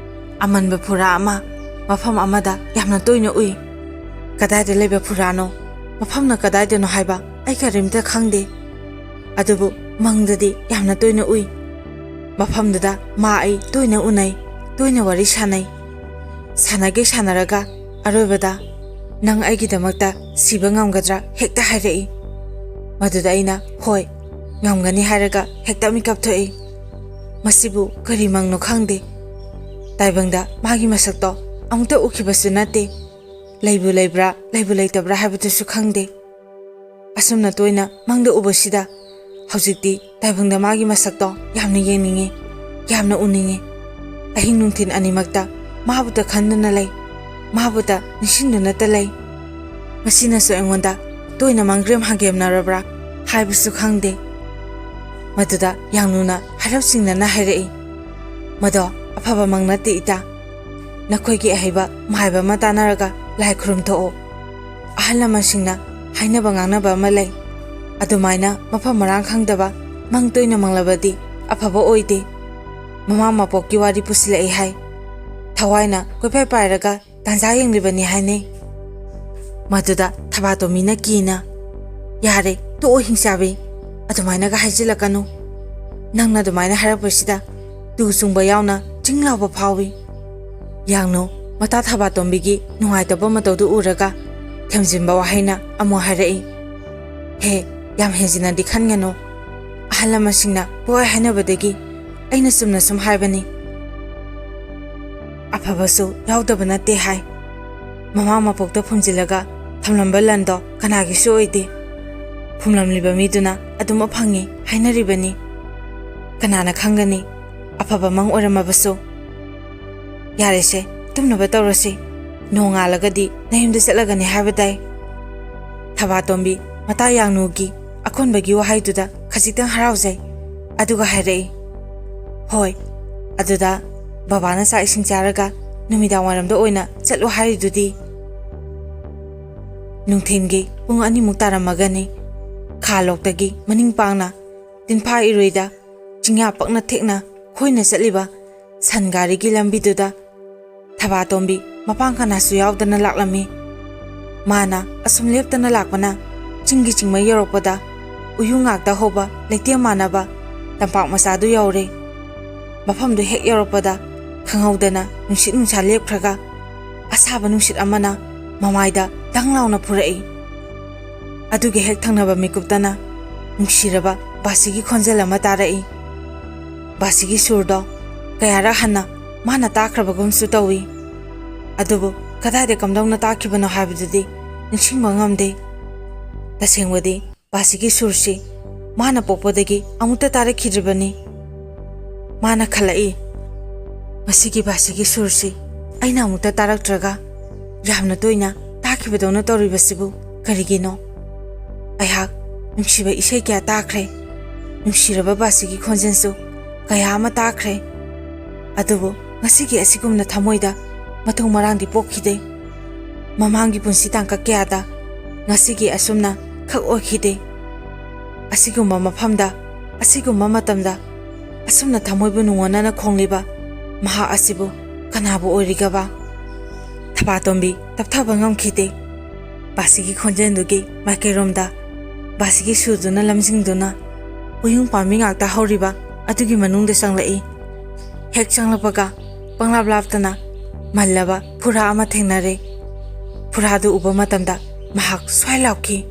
ꯑꯃꯟꯕ ꯐꯨꯔꯥ ꯑꯃ ꯃꯐꯝ ꯑꯃꯗ ꯌꯥꯝꯅ ꯇꯣꯏꯅ ꯎꯏ꯫ ꯀꯗꯥꯏꯗ ꯂꯩꯕ ꯐꯨꯔꯥꯅꯣ? ꯃꯐꯝꯅ ꯀꯗꯥꯏꯗꯅꯣ ꯍꯥꯏꯕ ꯑꯩ ꯀꯔꯤꯝꯇ ꯈꯪꯗꯦ꯫ ꯑꯗꯨꯕꯨ ꯃꯪꯗꯗꯤ ꯌꯥꯝꯅ ꯇꯣꯏꯅ ꯎꯏ꯫ ꯃꯐꯝꯗꯨꯗ ꯃꯥ ꯑꯩ ꯇꯣꯏꯅ ꯎꯅꯩ, ꯇꯣꯏꯅ ꯋꯥꯔꯤ ꯁꯥꯟꯅꯩ꯫ ꯁꯥꯟꯅꯒꯦ ꯁꯥꯟꯅꯔꯒ ꯑꯔꯣꯏꯕꯗ, 'ꯅꯪ ꯑꯩꯒꯤꯗꯃꯛꯇ ꯁꯤꯕ ꯉꯝꯒꯗ꯭ꯔꯥ?' ꯍꯦꯛꯇ ꯍꯥꯏꯔꯛꯏ꯫ ꯃꯗꯨꯗ ꯑꯩꯅ 'ꯍꯣꯏ, ꯉꯝꯒꯅꯤ' ꯍꯥꯏꯔꯒ ꯍꯦꯛꯇ ꯃꯤꯀꯞ ꯊꯣꯛꯏ꯫ ꯃꯁꯤꯕꯨ ꯀꯔꯤ ꯃꯪꯅꯣ ꯈꯪꯗꯦ꯫ ꯇꯥꯏꯕꯪꯗ ꯃꯥꯒꯤ ꯃꯁꯛꯇꯣ ꯑꯃꯨꯛꯇ ꯎꯈꯤꯕꯁꯨ ꯅꯠꯇꯦ꯫ ꯂꯩꯕꯨ ꯂꯩꯕ꯭ꯔꯥ, ꯂꯩꯕꯨ ꯂꯩꯇꯕ꯭ꯔꯥ ꯍꯥꯏꯕꯗꯨꯁꯨ ꯈꯪꯗꯦ꯫ ꯑꯁꯨꯝꯅ ꯇꯣꯏꯅ ꯃꯪꯗ ꯎꯕꯁꯤꯗ ꯍꯧꯖꯤꯛꯇꯤ ꯇꯥꯏꯕꯪꯗ ꯃꯥꯒꯤ ꯃꯁꯛꯇꯣ ꯌꯥꯝꯅ ꯌꯦꯡꯅꯤꯡꯉꯤ, ꯌꯥꯝꯅ ꯎꯅꯤꯡꯉꯤ꯫ ꯑꯍꯤꯡ ꯅꯨꯡꯊꯤꯜ ꯑꯅꯤꯃꯛꯇ ꯃꯥꯕꯨꯇ ꯈꯟꯗꯨꯅ ꯂꯩ, ꯃꯥꯕꯨꯇ ꯅꯤꯡꯁꯤꯡꯗꯨꯅꯇ ꯂꯩ꯫ ꯃꯁꯤꯅꯁꯨ ꯑꯩꯉꯣꯟꯗ ꯇꯣꯏꯅ ꯃꯪꯒ꯭ꯔꯦꯝ ꯍꯪꯒꯦꯝꯅꯔꯕ꯭ꯔꯥ ꯍꯥꯏꯕꯁꯨ ꯈꯪꯗꯦ꯫" ꯃꯗꯨꯗ ꯌꯥꯡꯅꯨꯅ ꯍꯥꯏꯔꯞ ꯆꯤꯡꯅꯅ ꯍꯥꯏꯔꯛꯏ, "ꯃꯗꯣ ꯑꯐꯕ ꯃꯪ ꯅꯠꯇꯦ ꯏꯇꯥ꯫ ꯅꯈꯣꯏꯒꯤ ꯑꯍꯩꯕ ꯃꯥꯏꯕ ꯑꯃ ꯇꯥꯟꯅꯔꯒ ꯂꯥꯏ ꯈꯨꯔꯨꯝ ꯊꯣꯛꯑꯣ꯫ ꯑꯍꯜ ꯂꯃꯟꯁꯤꯡꯅ ꯍꯥꯏꯅꯕ ꯉꯥꯡꯅꯕ ꯑꯃ ꯂꯩ꯫ ꯑꯗꯨꯃꯥꯏꯅ ꯃꯐꯝ ꯃꯔꯥꯡ ꯈꯪꯗꯕ ꯃꯪ ꯇꯣꯏꯅ ꯃꯪꯂꯕꯗꯤ ꯑꯐꯕ ꯑꯣꯏꯗꯦ꯫ ꯃꯃꯥ ꯃꯄꯣꯛꯀꯤ ꯋꯥꯔꯤ ꯄꯨꯁꯤꯜꯂꯛꯏ ꯍꯥꯏ꯫ ꯊꯋꯥꯏꯅ ꯀꯣꯏꯄꯥꯏ ꯄꯥꯏꯔꯒ ꯇꯥꯟꯖꯥ ꯌꯦꯡꯂꯤꯕꯅꯤ ꯍꯥꯏꯅꯩ꯫" ꯃꯗꯨꯗ ꯊꯕꯥꯇꯣꯝꯕꯤꯅ ꯀꯤꯅ, "ꯌꯥꯔꯦ, ꯇꯣꯛꯑꯣ ꯍꯤꯡꯆꯥꯕꯤ, ꯑꯗꯨꯃꯥꯏꯅꯒ ꯍꯥꯏꯖꯤꯜꯂꯛꯀꯅꯨ꯫ ꯅꯪꯅ ꯑꯗꯨꯃꯥꯏꯅ ꯍꯥꯏꯔꯛꯄꯁꯤꯗ ꯇꯨ ꯆꯨꯡꯕ ꯌꯥꯎꯅ ꯆꯤꯡ ꯂꯥꯎꯕ ꯐꯥꯎꯏ꯫" ꯌꯥꯡꯅꯨ ꯃꯇꯥ ꯊꯕꯥꯇꯣꯝꯕꯤꯒꯤ ꯅꯨꯡꯉꯥꯏꯇꯕ ꯃꯇꯧꯗꯨ ꯎꯔꯒ ꯊꯦꯝꯖꯤꯟꯕ ꯋꯥꯍꯩꯅ ꯑꯃꯨꯛ ꯍꯥꯏꯔꯛꯏ, "ꯍꯦ, ꯌꯥꯝ ꯍꯦꯟꯖꯤꯟꯅꯗꯤ ꯈꯟꯒꯅꯨ꯫ ꯑꯍꯜ ꯂꯃꯟꯁꯤꯡꯅ ꯄꯣꯛꯑꯦ ꯍꯥꯏꯅꯕꯗꯒꯤ ꯑꯩꯅ ꯆꯨꯝꯅ ꯁꯨꯝ ꯍꯥꯏꯕꯅꯤ꯫ ꯑꯐꯕꯁꯨ ꯌꯥꯎꯗꯕ ꯅꯠꯇꯦ ꯍꯥꯏ꯫ ꯃꯃꯥ ꯃꯄꯣꯛꯇ ꯐꯨꯝꯖꯤꯜꯂꯒ ꯊꯝꯂꯝꯕ ꯂꯟꯗꯣ ꯀꯅꯥꯒꯤꯁꯨ ꯑꯣꯏꯗꯦ꯫ ꯐꯨꯝꯂꯝꯂꯤꯕ ꯃꯤꯗꯨꯅ ꯑꯗꯨꯃꯛ ꯐꯪꯉꯤ ꯍꯥꯏꯅꯔꯤꯕꯅꯤ꯫ ꯀꯅꯥꯅ ꯈꯪꯒꯅꯤ, ꯑꯐꯕ ꯃꯪ ꯑꯣꯏꯔꯝꯃꯕꯁꯨ꯫ ꯌꯥꯔꯦꯁꯦ, ꯇꯨꯝꯅꯕ ꯇꯧꯔꯁꯤ꯫ ꯅꯣꯡꯉꯥꯜꯂꯒꯗꯤ ꯅꯌꯨꯝꯗ ꯆꯠꯂꯒꯅꯤ ꯍꯥꯏꯕ ꯇꯥꯏ꯫ ꯊꯕꯥꯇꯣꯝꯕꯤ ꯃꯇꯥ ꯌꯥꯡꯅꯨꯒꯤ ꯑꯀꯣꯟꯕꯒꯤ ꯋꯥꯍꯩꯗꯨꯗ ꯈꯖꯤꯛꯇꯪ ꯍꯔꯥꯎꯖꯩ꯫ ꯑꯗꯨꯒ ꯍꯥꯏꯔꯛꯏ, "ꯍꯣꯏ, ꯑꯗꯨꯗ ꯕꯕꯥꯅ ꯆꯥꯛ ꯏꯁꯤꯡ ꯆꯥꯔꯒ ꯅꯨꯃꯤꯗꯥꯡ ꯋꯥꯏꯔꯝꯗ ꯑꯣꯏꯅ ꯆꯠꯂꯨ ꯍꯥꯏꯔꯤꯗꯨꯗꯤ?" ꯅꯨꯡꯊꯤꯜꯒꯤ ꯄꯨꯡ ꯑꯅꯤꯃꯨꯛ ꯇꯥꯔꯝꯃꯒꯅꯤ꯫ ꯈꯥ ꯂꯣꯛꯇꯒꯤ ꯃꯅꯤꯡ ꯄꯥꯡꯅ ꯇꯤꯟꯐꯥ ꯏꯔꯣꯏꯗ ꯆꯤꯡꯌꯥ ꯄꯛꯅ ꯊꯦꯛꯅ ꯈꯣꯏꯅ ꯆꯠꯂꯤꯕ ꯁꯟ ꯒꯥꯔꯤꯒꯤ ꯂꯝꯕꯤꯗꯨꯗ ꯊꯕꯥꯇꯣꯝꯕꯤ ꯃꯄꯥꯡ ꯀꯅꯥꯁꯨ ꯌꯥꯎꯗꯅ ꯂꯥꯛꯂꯝꯃꯤ꯫ ꯃꯥꯅ ꯑꯁꯨꯝ ꯂꯦꯞꯇꯅ ꯂꯥꯛꯄꯅ ꯆꯤꯡꯒꯤ ꯆꯤꯡꯃꯩ ꯌꯧꯔꯛꯄꯗ ꯎꯌꯨ ꯉꯥꯛꯇ ꯍꯧꯕ ꯂꯩꯇꯦꯝ ꯃꯥꯟꯅꯕ ꯇꯝꯄꯥꯛ ꯃꯆꯥꯗꯨ ꯌꯧꯔꯦ꯫ ꯃꯐꯝꯗꯨ ꯍꯦꯛ ꯌꯧꯔꯛꯄꯗ ꯈꯪꯍꯧꯗꯅ ꯅꯨꯡꯁꯤꯠ ꯅꯨꯡꯁꯥ ꯂꯦꯞꯈ꯭ꯔꯒ ꯑꯁꯥꯕ ꯅꯨꯡꯁꯤꯠ ꯑꯃꯅ ꯃꯃꯥꯏꯗ ꯗꯪ ꯂꯥꯎꯅ ꯐꯨꯔꯛꯏ꯫ ꯑꯗꯨꯒꯤ ꯍꯦꯛ ꯊꯪꯅꯕ ꯃꯤꯀꯨꯞꯇꯅ ꯅꯨꯡꯁꯤꯔꯕ ꯕꯥꯁꯤꯒꯤ ꯈꯣꯟꯖꯦꯜ ꯑꯃ ꯇꯥꯔꯛꯏ꯫ ꯕꯥꯁꯤꯒꯤ ꯁꯨꯔꯗꯣ ꯀꯌꯥꯔꯛ ꯍꯟꯅ ꯃꯥꯅ ꯇꯥꯈ꯭ꯔꯕꯒꯨꯝꯁꯨ ꯇꯧꯏ꯫ ꯑꯗꯨꯕꯨ ꯀꯗꯥꯏꯗ ꯀꯝꯗꯧꯅ ꯇꯥꯈꯤꯕꯅꯣ ꯍꯥꯏꯕꯗꯨꯗꯤ ꯅꯤꯡꯁꯤꯡꯕ ꯉꯝꯗꯦ꯫ ꯇꯁꯦꯡꯕꯗꯤ ꯕꯥꯁꯤꯒꯤ ꯁꯨꯔꯁꯤ ꯃꯥꯅ ꯄꯣꯛꯄꯗꯒꯤ ꯑꯃꯨꯛꯇ ꯇꯥꯔꯛꯈꯤꯗ꯭ꯔꯤꯕꯅꯤ꯫ ꯃꯥꯅ ꯈꯜꯂꯛꯏ, "ꯃꯁꯤꯒꯤ ꯕꯥꯁꯤꯒꯤ ꯁꯨꯔꯁꯤ ꯑꯩꯅ ꯑꯃꯨꯛꯇ ꯇꯥꯔꯛꯇ꯭ꯔꯒ ꯌꯥꯝꯅ ꯇꯣꯏꯅ ꯇꯥꯈꯤꯕꯗꯧꯅ ꯇꯧꯔꯤꯕꯁꯤꯕꯨ ꯀꯔꯤꯒꯤꯅꯣ? ꯑꯩꯍꯥꯛ ꯅꯨꯡꯁꯤꯕ ꯏꯁꯩ ꯀꯌꯥ ꯇꯥꯈ꯭ꯔꯦ, ꯅꯨꯡꯁꯤꯔꯕ ꯕꯥꯁꯤꯒꯤ ꯈꯣꯟꯖꯦꯜꯁꯨ ꯀꯌꯥ ꯑꯃ ꯇꯥꯈ꯭ꯔꯦ, ꯑꯗꯨꯕꯨ ꯉꯁꯤꯒꯤ ꯑꯁꯤꯒꯨꯝꯅ ꯊꯃꯣꯏꯗ ꯃꯊꯣꯡ ꯃꯔꯥꯡꯗꯤ ꯄꯣꯛꯈꯤꯗꯦ꯫ ꯃꯃꯥꯡꯒꯤ ꯄꯨꯟꯁꯤ ꯇꯥꯡꯀꯛ ꯀꯌꯥꯗ ꯉꯁꯤꯒꯤ ꯑꯁꯨꯝꯅ ꯈꯛ ꯑꯣꯏꯈꯤꯗꯦ꯫ ꯑꯁꯤꯒꯨꯝꯕ ꯃꯐꯝꯗ, ꯑꯁꯤꯒꯨꯝꯕ ꯃꯇꯝꯗ ꯑꯁꯨꯝꯅ ꯊꯃꯣꯏꯕꯨ ꯅꯨꯡꯉꯣꯟꯅꯅ ꯈꯣꯡꯂꯤꯕ ꯃꯍꯥꯛ ꯑꯁꯤꯕꯨ ꯀꯅꯥꯕꯨ ꯑꯣꯏꯔꯤꯒꯕ?" ꯊꯕꯥꯇꯣꯝꯕꯤ ꯇꯞꯊꯕ ꯉꯝꯈꯤꯗꯦ꯫ ꯕꯥꯁꯤꯒꯤ ꯈꯣꯟꯖꯦꯜꯗꯨꯒꯤ ꯃꯥꯏꯀꯩꯔꯣꯝꯗ ꯕꯥꯁꯤꯒꯤ ꯁꯨꯔꯗꯨꯅ ꯂꯝꯖꯤꯡꯗꯨꯅ ꯎꯌꯨꯡ ꯄꯥꯝꯕꯤ ꯉꯥꯛꯇ ꯍꯧꯔꯤꯕ ꯑꯗꯨꯒꯤ ꯃꯅꯨꯡꯗ ꯆꯪꯂꯛꯏ꯫ ꯍꯦꯛ ꯆꯪꯂꯛꯄꯒ ꯄꯪꯂꯥꯞ ꯂꯥꯞꯇꯅ ꯃꯜꯂꯕ ꯐꯨꯔꯥ ꯑꯃ ꯊꯦꯡꯅꯔꯦ꯫ ꯐꯨꯔꯥꯗꯨ ꯎꯕ ꯃꯇꯝꯗ ꯃꯍꯥꯛ ꯁ꯭ꯋꯥꯏ ꯂꯥꯎꯈꯤ꯫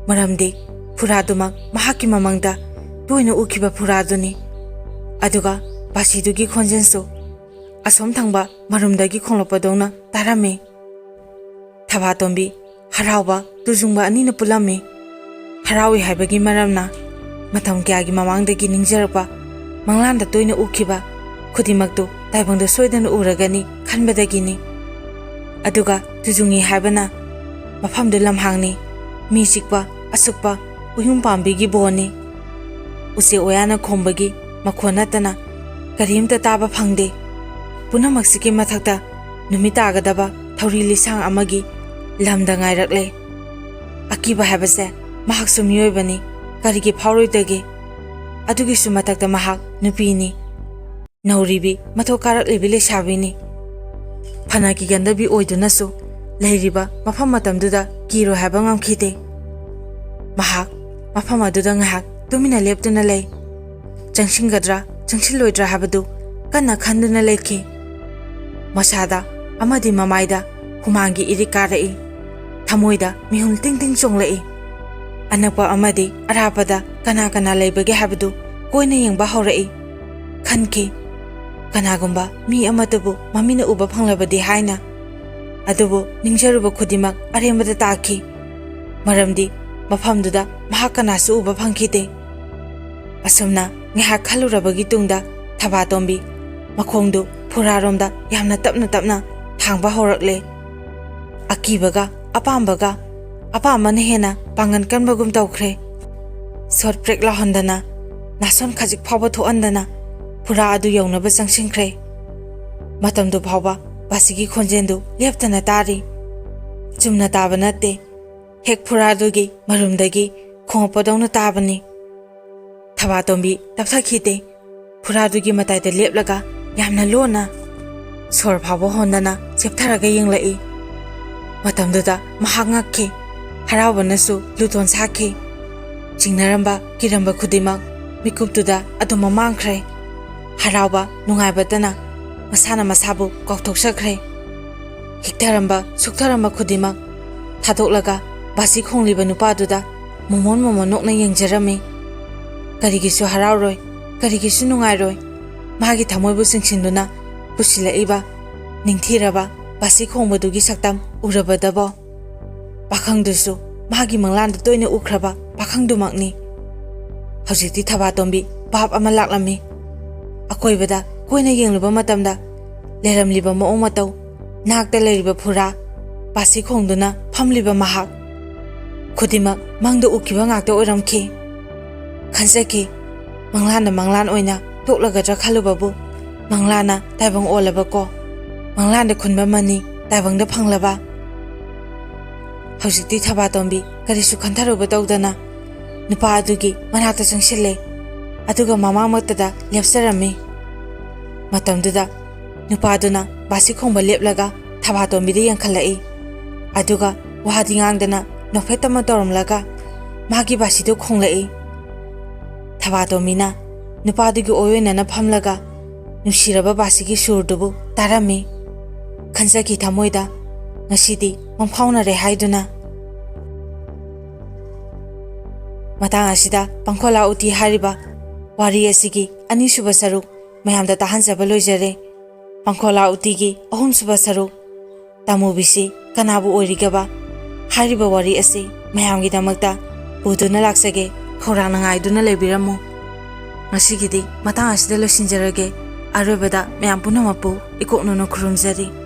ꯃꯔꯝꯗꯤ ꯐꯨꯔꯥꯗꯨꯃꯛ ꯃꯍꯥꯛꯀꯤ ꯃꯃꯥꯡꯗ ꯇꯣꯏꯅ ꯎꯈꯤꯕ ꯐꯨꯔꯥꯗꯨꯅꯤ꯫ ꯑꯗꯨꯒ ꯕꯥꯁꯤꯗꯨꯒꯤ ꯈꯣꯟꯖꯦꯜꯁꯨ ꯑꯁꯣꯝ ꯊꯪꯕ ꯃꯔꯨꯝꯗꯒꯤ ꯈꯣꯡꯂꯛꯄꯗꯧꯅ ꯇꯥꯔꯝꯃꯤ꯫ ꯊꯕꯥꯇꯣꯝꯕꯤ, ꯍꯔꯥꯎꯕ, ꯇꯨꯖꯨꯡꯕ ꯑꯅꯤꯅ ꯄꯨꯜꯂꯝꯃꯤ꯫ ꯍꯔꯥꯎꯏ ꯍꯥꯏꯕꯒꯤ ꯃꯔꯝꯅ ꯃꯇꯝ ꯀꯌꯥꯒꯤ ꯃꯃꯥꯡꯗꯒꯤ ꯅꯤꯡꯖꯔꯛꯄ, ꯃꯪꯂꯥꯟꯗ ꯇꯣꯏꯅ ꯎꯈꯤꯕ ꯈꯨꯗꯤꯡꯃꯛꯇꯨ ꯇꯥꯏꯕꯪꯗ ꯁꯣꯏꯗꯅ ꯎꯔꯒꯅꯤ ꯈꯟꯕꯗꯒꯤꯅꯤ꯫ ꯑꯗꯨꯒ ꯇꯨꯖꯨꯡꯉꯤ ꯍꯥꯏꯕꯅ ꯃꯐꯝꯗꯨ ꯂꯝꯍꯥꯡꯅꯤ, ꯃꯤ ꯆꯤꯛꯄ, ꯑꯁꯨꯛꯄ, ꯎꯌꯨꯝ ꯄꯥꯝꯕꯤꯒꯤ ꯕꯣꯟꯅꯤ꯫ ꯎꯆꯦꯛ ꯋꯥꯌꯥꯅ ꯈꯣꯡꯕꯒꯤ ꯃꯈꯣꯟ ꯅꯠꯇꯅ ꯀꯔꯤꯝꯇ ꯇꯥꯕ ꯐꯪꯗꯦ꯫ ꯄꯨꯝꯅꯃꯛꯁꯤꯒꯤ ꯃꯊꯛꯇ ꯅꯨꯃꯤꯠ ꯇꯥꯒꯗꯕ ꯊꯧꯔꯤ ꯂꯤꯁꯥꯡ ꯑꯃꯒꯤ ꯂꯝꯗ ꯉꯥꯏꯔꯛꯂꯦ꯫ ꯑꯀꯤꯕ ꯍꯥꯏꯕꯁꯦ ꯃꯍꯥꯛꯁꯨ ꯃꯤꯑꯣꯏꯕꯅꯤ, ꯀꯔꯤꯒꯤ ꯐꯥꯎꯔꯣꯏꯗꯒꯦ? ꯑꯗꯨꯒꯤꯁꯨ ꯃꯊꯛꯇ ꯃꯍꯥꯛ ꯅꯨꯄꯤꯅꯤ, ꯅꯧꯔꯤꯕꯤ, ꯃꯊꯣꯛ ꯀꯥꯔꯛꯂꯤꯕꯤ ꯂꯩꯁꯥꯕꯤꯅꯤ꯫ ꯐꯅ ꯀꯤꯒꯟꯗꯕꯤ ꯑꯣꯏꯗꯨꯅꯁꯨ ꯂꯩꯔꯤꯕ ꯃꯐꯝ ꯃꯇꯝꯗꯨꯗ ꯀꯤꯔꯣꯏ ꯍꯥꯏꯕ ꯉꯝꯈꯤꯗꯦ꯫ ꯃꯍꯥꯛ ꯃꯐꯝ ꯑꯗꯨꯗ ꯉꯥꯏꯍꯥꯛ ꯇꯨꯃꯤꯟꯅ ꯂꯦꯞꯇꯨꯅ ꯂꯩ꯫ ꯆꯪꯁꯤꯟꯒꯗ꯭ꯔꯥ, ꯆꯪꯁꯤꯜꯂꯣꯏꯗ꯭ꯔꯥ ꯍꯥꯏꯕꯗꯨ ꯀꯟꯅ ꯈꯟꯗꯨꯅ ꯂꯩꯈꯤ꯫ ꯃꯁꯥꯗ ꯑꯃꯗꯤ ꯃꯃꯥꯏꯗ ꯍꯨꯃꯥꯡꯒꯤ ꯏꯔꯤꯛ ꯀꯥꯔꯛꯏ꯫ ꯊꯃꯣꯏꯗ ꯃꯤꯍꯨꯜ ꯇꯤꯡ ꯇꯤꯡ ꯆꯣꯡꯂꯛꯏ꯫ ꯑꯅꯛꯄ ꯑꯃꯗꯤ ꯑꯔꯥꯞꯄꯗ ꯀꯅꯥ ꯀꯅꯥ ꯂꯩꯕꯒꯦ ꯍꯥꯏꯕꯗꯨ ꯀꯣꯏꯅ ꯌꯦꯡꯕ ꯍꯧꯔꯛꯏ꯫ ꯈꯟꯈꯤ, ꯀꯅꯥꯒꯨꯝꯕ ꯃꯤ ꯑꯃꯠꯇꯕꯨ ꯃꯃꯤꯠꯅ ꯎꯕ ꯐꯪꯂꯕꯗꯤ ꯍꯥꯏꯅ꯫ ꯑꯗꯨꯕꯨ ꯅꯤꯡꯖꯔꯨꯕ ꯈꯨꯗꯤꯡꯃꯛ ꯑꯔꯦꯝꯕꯗ ꯇꯥꯈꯤ꯫ ꯃꯔꯝꯗꯤ ꯃꯐꯝꯗꯨꯗ ꯃꯍꯥꯛ ꯀꯅꯥꯁꯨ ꯎꯕ ꯐꯪꯈꯤꯗꯦ꯫ ꯑꯁꯨꯝꯅ ꯉꯥꯏꯍꯥꯛ ꯈꯜꯂꯨꯔꯕꯒꯤ ꯇꯨꯡꯗ ꯊꯕꯥꯇꯣꯝꯕꯤ ꯃꯈꯣꯡꯗꯨ ꯐꯨꯔꯥꯔꯣꯝꯗ ꯌꯥꯝꯅ ꯇꯞꯅ ꯇꯞꯅ ꯊꯥꯡꯕ ꯍꯧꯔꯛꯂꯦ꯫ ꯑꯀꯤꯕꯒ ꯑꯄꯥꯝꯕꯒ, ꯑꯄꯥꯝꯕꯅ ꯍꯦꯟꯅ ꯄꯥꯡꯒꯟ ꯀꯟꯕꯒꯨꯝ ꯇꯧꯈ꯭ꯔꯦ꯫ ꯁꯣꯠ ꯄ꯭ꯔꯦꯛ ꯂꯥꯎꯍꯟꯗꯅ, ꯅꯥꯁꯣꯟ ꯈꯖꯤꯛ ꯐꯥꯎꯕ ꯊꯣꯛꯍꯟꯗꯅ ꯐꯨꯔꯥ ꯑꯗꯨ ꯌꯧꯅꯕ ꯆꯪꯁꯤꯟꯈ꯭ꯔꯦ꯫ ꯃꯇꯝꯗꯨ ꯐꯥꯎꯕ ꯕꯥꯁꯤꯒꯤ ꯈꯣꯟꯖꯦꯜꯗꯨ ꯂꯦꯞꯇꯅ ꯇꯥꯔꯤ꯫ ꯆꯨꯝꯅ ꯇꯥꯕ ꯅꯠꯇꯦ, ꯍꯦꯛ ꯐꯨꯔꯥꯗꯨꯒꯤ ꯃꯔꯨꯝꯗꯒꯤ ꯈꯣꯡꯉꯛꯄꯗꯧꯅ ꯇꯥꯕꯅꯤ꯫ ꯊꯕꯥꯇꯣꯝꯕꯤ ꯇꯞꯊꯈꯤꯗꯦ꯫ ꯐꯨꯔꯥꯗꯨꯒꯤ ꯃꯇꯥꯏꯗ ꯂꯦꯞꯂꯒ ꯌꯥꯝꯅ ꯂꯣꯟꯅ, ꯁꯣꯔ ꯐꯥꯎꯕ ꯍꯣꯟꯗꯅ ꯆꯦꯞꯊꯔꯒ ꯌꯦꯡꯂꯛꯏ꯫ ꯃꯇꯝꯗꯨꯗ ꯃꯍꯥꯛ ꯉꯛꯈꯤ, ꯍꯔꯥꯎꯕꯅꯁꯨ ꯂꯨꯇꯣꯟ ꯁꯥꯈꯤ꯫ ꯆꯤꯡꯅꯔꯝꯕ, ꯀꯤꯔꯝꯕ ꯈꯨꯗꯤꯡꯃꯛ ꯃꯤꯀꯨꯞꯇꯨꯗ ꯑꯗꯨꯝ ꯃꯥꯡꯈ꯭ꯔꯦ꯫ ꯍꯔꯥꯎꯕ, ꯅꯨꯡꯉꯥꯏꯕꯇꯅ ꯃꯁꯥꯅ ꯃꯁꯥꯕꯨ ꯀꯥꯎꯊꯣꯛꯆꯈ꯭ꯔꯦ꯫ ꯍꯤꯛꯊꯔꯝꯕ, ꯁꯨꯛꯊꯔꯝꯕ ꯈꯨꯗꯤꯡꯃꯛ ꯊꯥꯗꯣꯛꯂꯒ ꯕꯥꯁꯤ ꯈꯣꯡꯂꯤꯕ ꯅꯨꯄꯥꯗꯨꯗ ꯃꯣꯃꯣꯟ ꯃꯣꯃꯣꯟ ꯅꯣꯛꯅ ꯌꯦꯡꯖꯔꯝꯃꯤ꯫ ꯀꯔꯤꯒꯤꯁꯨ ꯍꯔꯥꯎꯔꯣꯏ, ꯀꯔꯤꯒꯤꯁꯨ ꯅꯨꯡꯉꯥꯏꯔꯣꯏ꯫ ꯃꯥꯒꯤ ꯊꯃꯣꯏꯕꯨ ꯆꯤꯡꯁꯤꯟꯗꯨꯅ ꯇꯨꯁꯤꯜꯂꯛꯏꯕ ꯅꯤꯡꯊꯤꯔꯕ ꯕꯥꯁꯤ ꯈꯣꯡꯕꯗꯨꯒꯤ ꯁꯛꯇꯝ ꯎꯔꯕꯗꯕꯣ, ꯄꯥꯈꯪꯗꯨꯁꯨ ꯃꯥꯒꯤ ꯃꯪꯂꯥꯟꯗ ꯇꯣꯏꯅ ꯎꯈ꯭ꯔꯕ ꯄꯥꯈꯪꯗꯨꯃꯛꯅꯤ꯫ ꯍꯧꯖꯤꯛꯇꯤ ꯊꯕꯥꯇꯣꯝꯕꯤ ꯚꯥꯞ ꯑꯃ ꯂꯥꯛꯂꯝꯃꯤ꯫ ꯑꯀꯣꯏꯕꯗ ꯀꯣꯏꯅ ꯌꯦꯡꯂꯨꯕ ꯃꯇꯝꯗ, ꯂꯩꯔꯝꯂꯤꯕ ꯃꯑꯣꯡ ꯃꯇꯧ, ꯅꯥꯛꯇ ꯂꯩꯔꯤꯕ ꯐꯨꯔꯥ, ꯕꯥꯁꯤ ꯈꯣꯡꯗꯨꯅ ꯐꯝꯂꯤꯕ ꯃꯍꯥꯛ, ꯈꯨꯗꯤꯡꯃꯛ ꯃꯪꯗ ꯎꯈꯤꯕ ꯉꯥꯛꯇ ꯑꯣꯏꯔꯝꯈꯤ꯫ ꯈꯟꯖꯈꯤ, ꯃꯪꯂꯥꯟꯅ ꯃꯪꯂꯥꯟ ꯑꯣꯏꯅ ꯇꯣꯛꯂꯒꯗ꯭ꯔꯥ ꯈꯜꯂꯨꯕꯕꯨ, ꯃꯪꯂꯥꯟꯅ ꯇꯥꯏꯕꯪ ꯑꯣꯜꯂꯕꯀꯣ꯫ ꯃꯪꯂꯥꯟꯗ ꯈꯨꯟꯕ ꯃꯅꯤ ꯇꯥꯏꯕꯪꯗ ꯐꯪꯂꯕ꯫ ꯍꯧꯖꯤꯛꯇꯤ ꯊꯕꯥꯇꯣꯝꯕꯤ ꯀꯔꯤꯁꯨ ꯈꯟꯊꯔꯨꯕ ꯇꯧꯗꯅ ꯅꯨꯄꯥ ꯑꯗꯨꯒꯤ ꯃꯅꯥꯛꯇ ꯆꯪꯁꯤꯜꯂꯦ, ꯑꯗꯨꯒ ꯃꯃꯥꯡꯃꯛꯇꯗ ꯂꯦꯞꯆꯔꯝꯃꯤ꯫ ꯃꯇꯝꯗꯨꯗ ꯅꯨꯄꯥꯗꯨꯅ ꯕꯥꯁꯤ ꯈꯣꯡꯕ ꯂꯦꯞꯂꯒ ꯊꯕꯥꯇꯣꯝꯕꯤꯗ ꯌꯦꯡꯈꯠꯂꯛꯏ, ꯑꯗꯨꯒ ꯋꯥꯗꯤ ꯉꯥꯡꯗꯅ ꯅꯣꯛꯐꯦꯠ ꯑꯃ ꯇꯧꯔꯝꯂꯒ ꯃꯥꯒꯤ ꯕꯥꯁꯤꯗꯨ ꯈꯣꯡꯂꯛꯏ꯫ ꯊꯕꯥꯇꯣꯝꯕꯤꯅ ꯅꯨꯄꯥꯗꯨꯒꯤ ꯑꯣꯏꯑꯣꯏꯅꯅ ꯐꯝꯂꯒ ꯅꯨꯡꯁꯤꯔꯕ ꯕꯥꯁꯤꯒꯤ ꯁꯨꯔꯗꯨꯕꯨ ꯇꯥꯔꯝꯃꯤ꯫ ꯈꯟꯖꯈꯤ ꯊꯃꯣꯏꯗ, ꯉꯁꯤꯗꯤ ꯃꯪꯐꯥꯎꯅꯔꯦ ꯍꯥꯏꯗꯨꯅ꯫ ꯃꯇꯥꯡ ꯑꯁꯤꯗ ꯄꯥꯡꯈꯣꯂꯥ ꯎꯇꯤ ꯍꯥꯏꯔꯤꯕ ꯋꯥꯔꯤ ꯑꯁꯤꯒꯤ ꯑꯅꯤꯁꯨꯕ ꯁꯔꯨꯛ ꯃꯌꯥꯝꯗ ꯇꯥꯍꯟꯖꯕ ꯂꯣꯏꯖꯔꯦ꯫ ꯄꯥꯡꯈꯣꯂꯥ ꯎꯇꯤꯒꯤ ꯑꯍꯨꯝꯁꯨꯕ ꯁꯔꯨꯛ, ꯇꯥꯃꯨꯕꯤꯁꯤ ꯀꯅꯥꯕꯨ ꯑꯣꯏꯔꯤꯒꯕ ꯍꯥꯏꯔꯤꯕ ꯋꯥꯔꯤ ꯑꯁꯤ ꯃꯌꯥꯝꯒꯤꯗꯃꯛꯇ ꯄꯨꯗꯨꯅ ꯂꯥꯛꯆꯒꯦ꯫ ꯈꯧꯔꯥꯡꯅ ꯉꯥꯏꯗꯨꯅ ꯂꯩꯕꯤꯔꯝꯃꯨ꯫ ꯉꯁꯤꯒꯤꯗꯤ ꯃꯇꯥꯡ ꯑꯁꯤꯗ ꯂꯣꯏꯁꯤꯟꯖꯔꯒꯦ꯫ ꯑꯔꯣꯏꯕꯗ ꯃꯌꯥꯝ ꯄꯨꯝꯅꯃꯛꯄꯨ ꯏꯀꯣꯛꯅꯅ ꯈꯨꯔꯨꯝꯖꯔꯤ꯫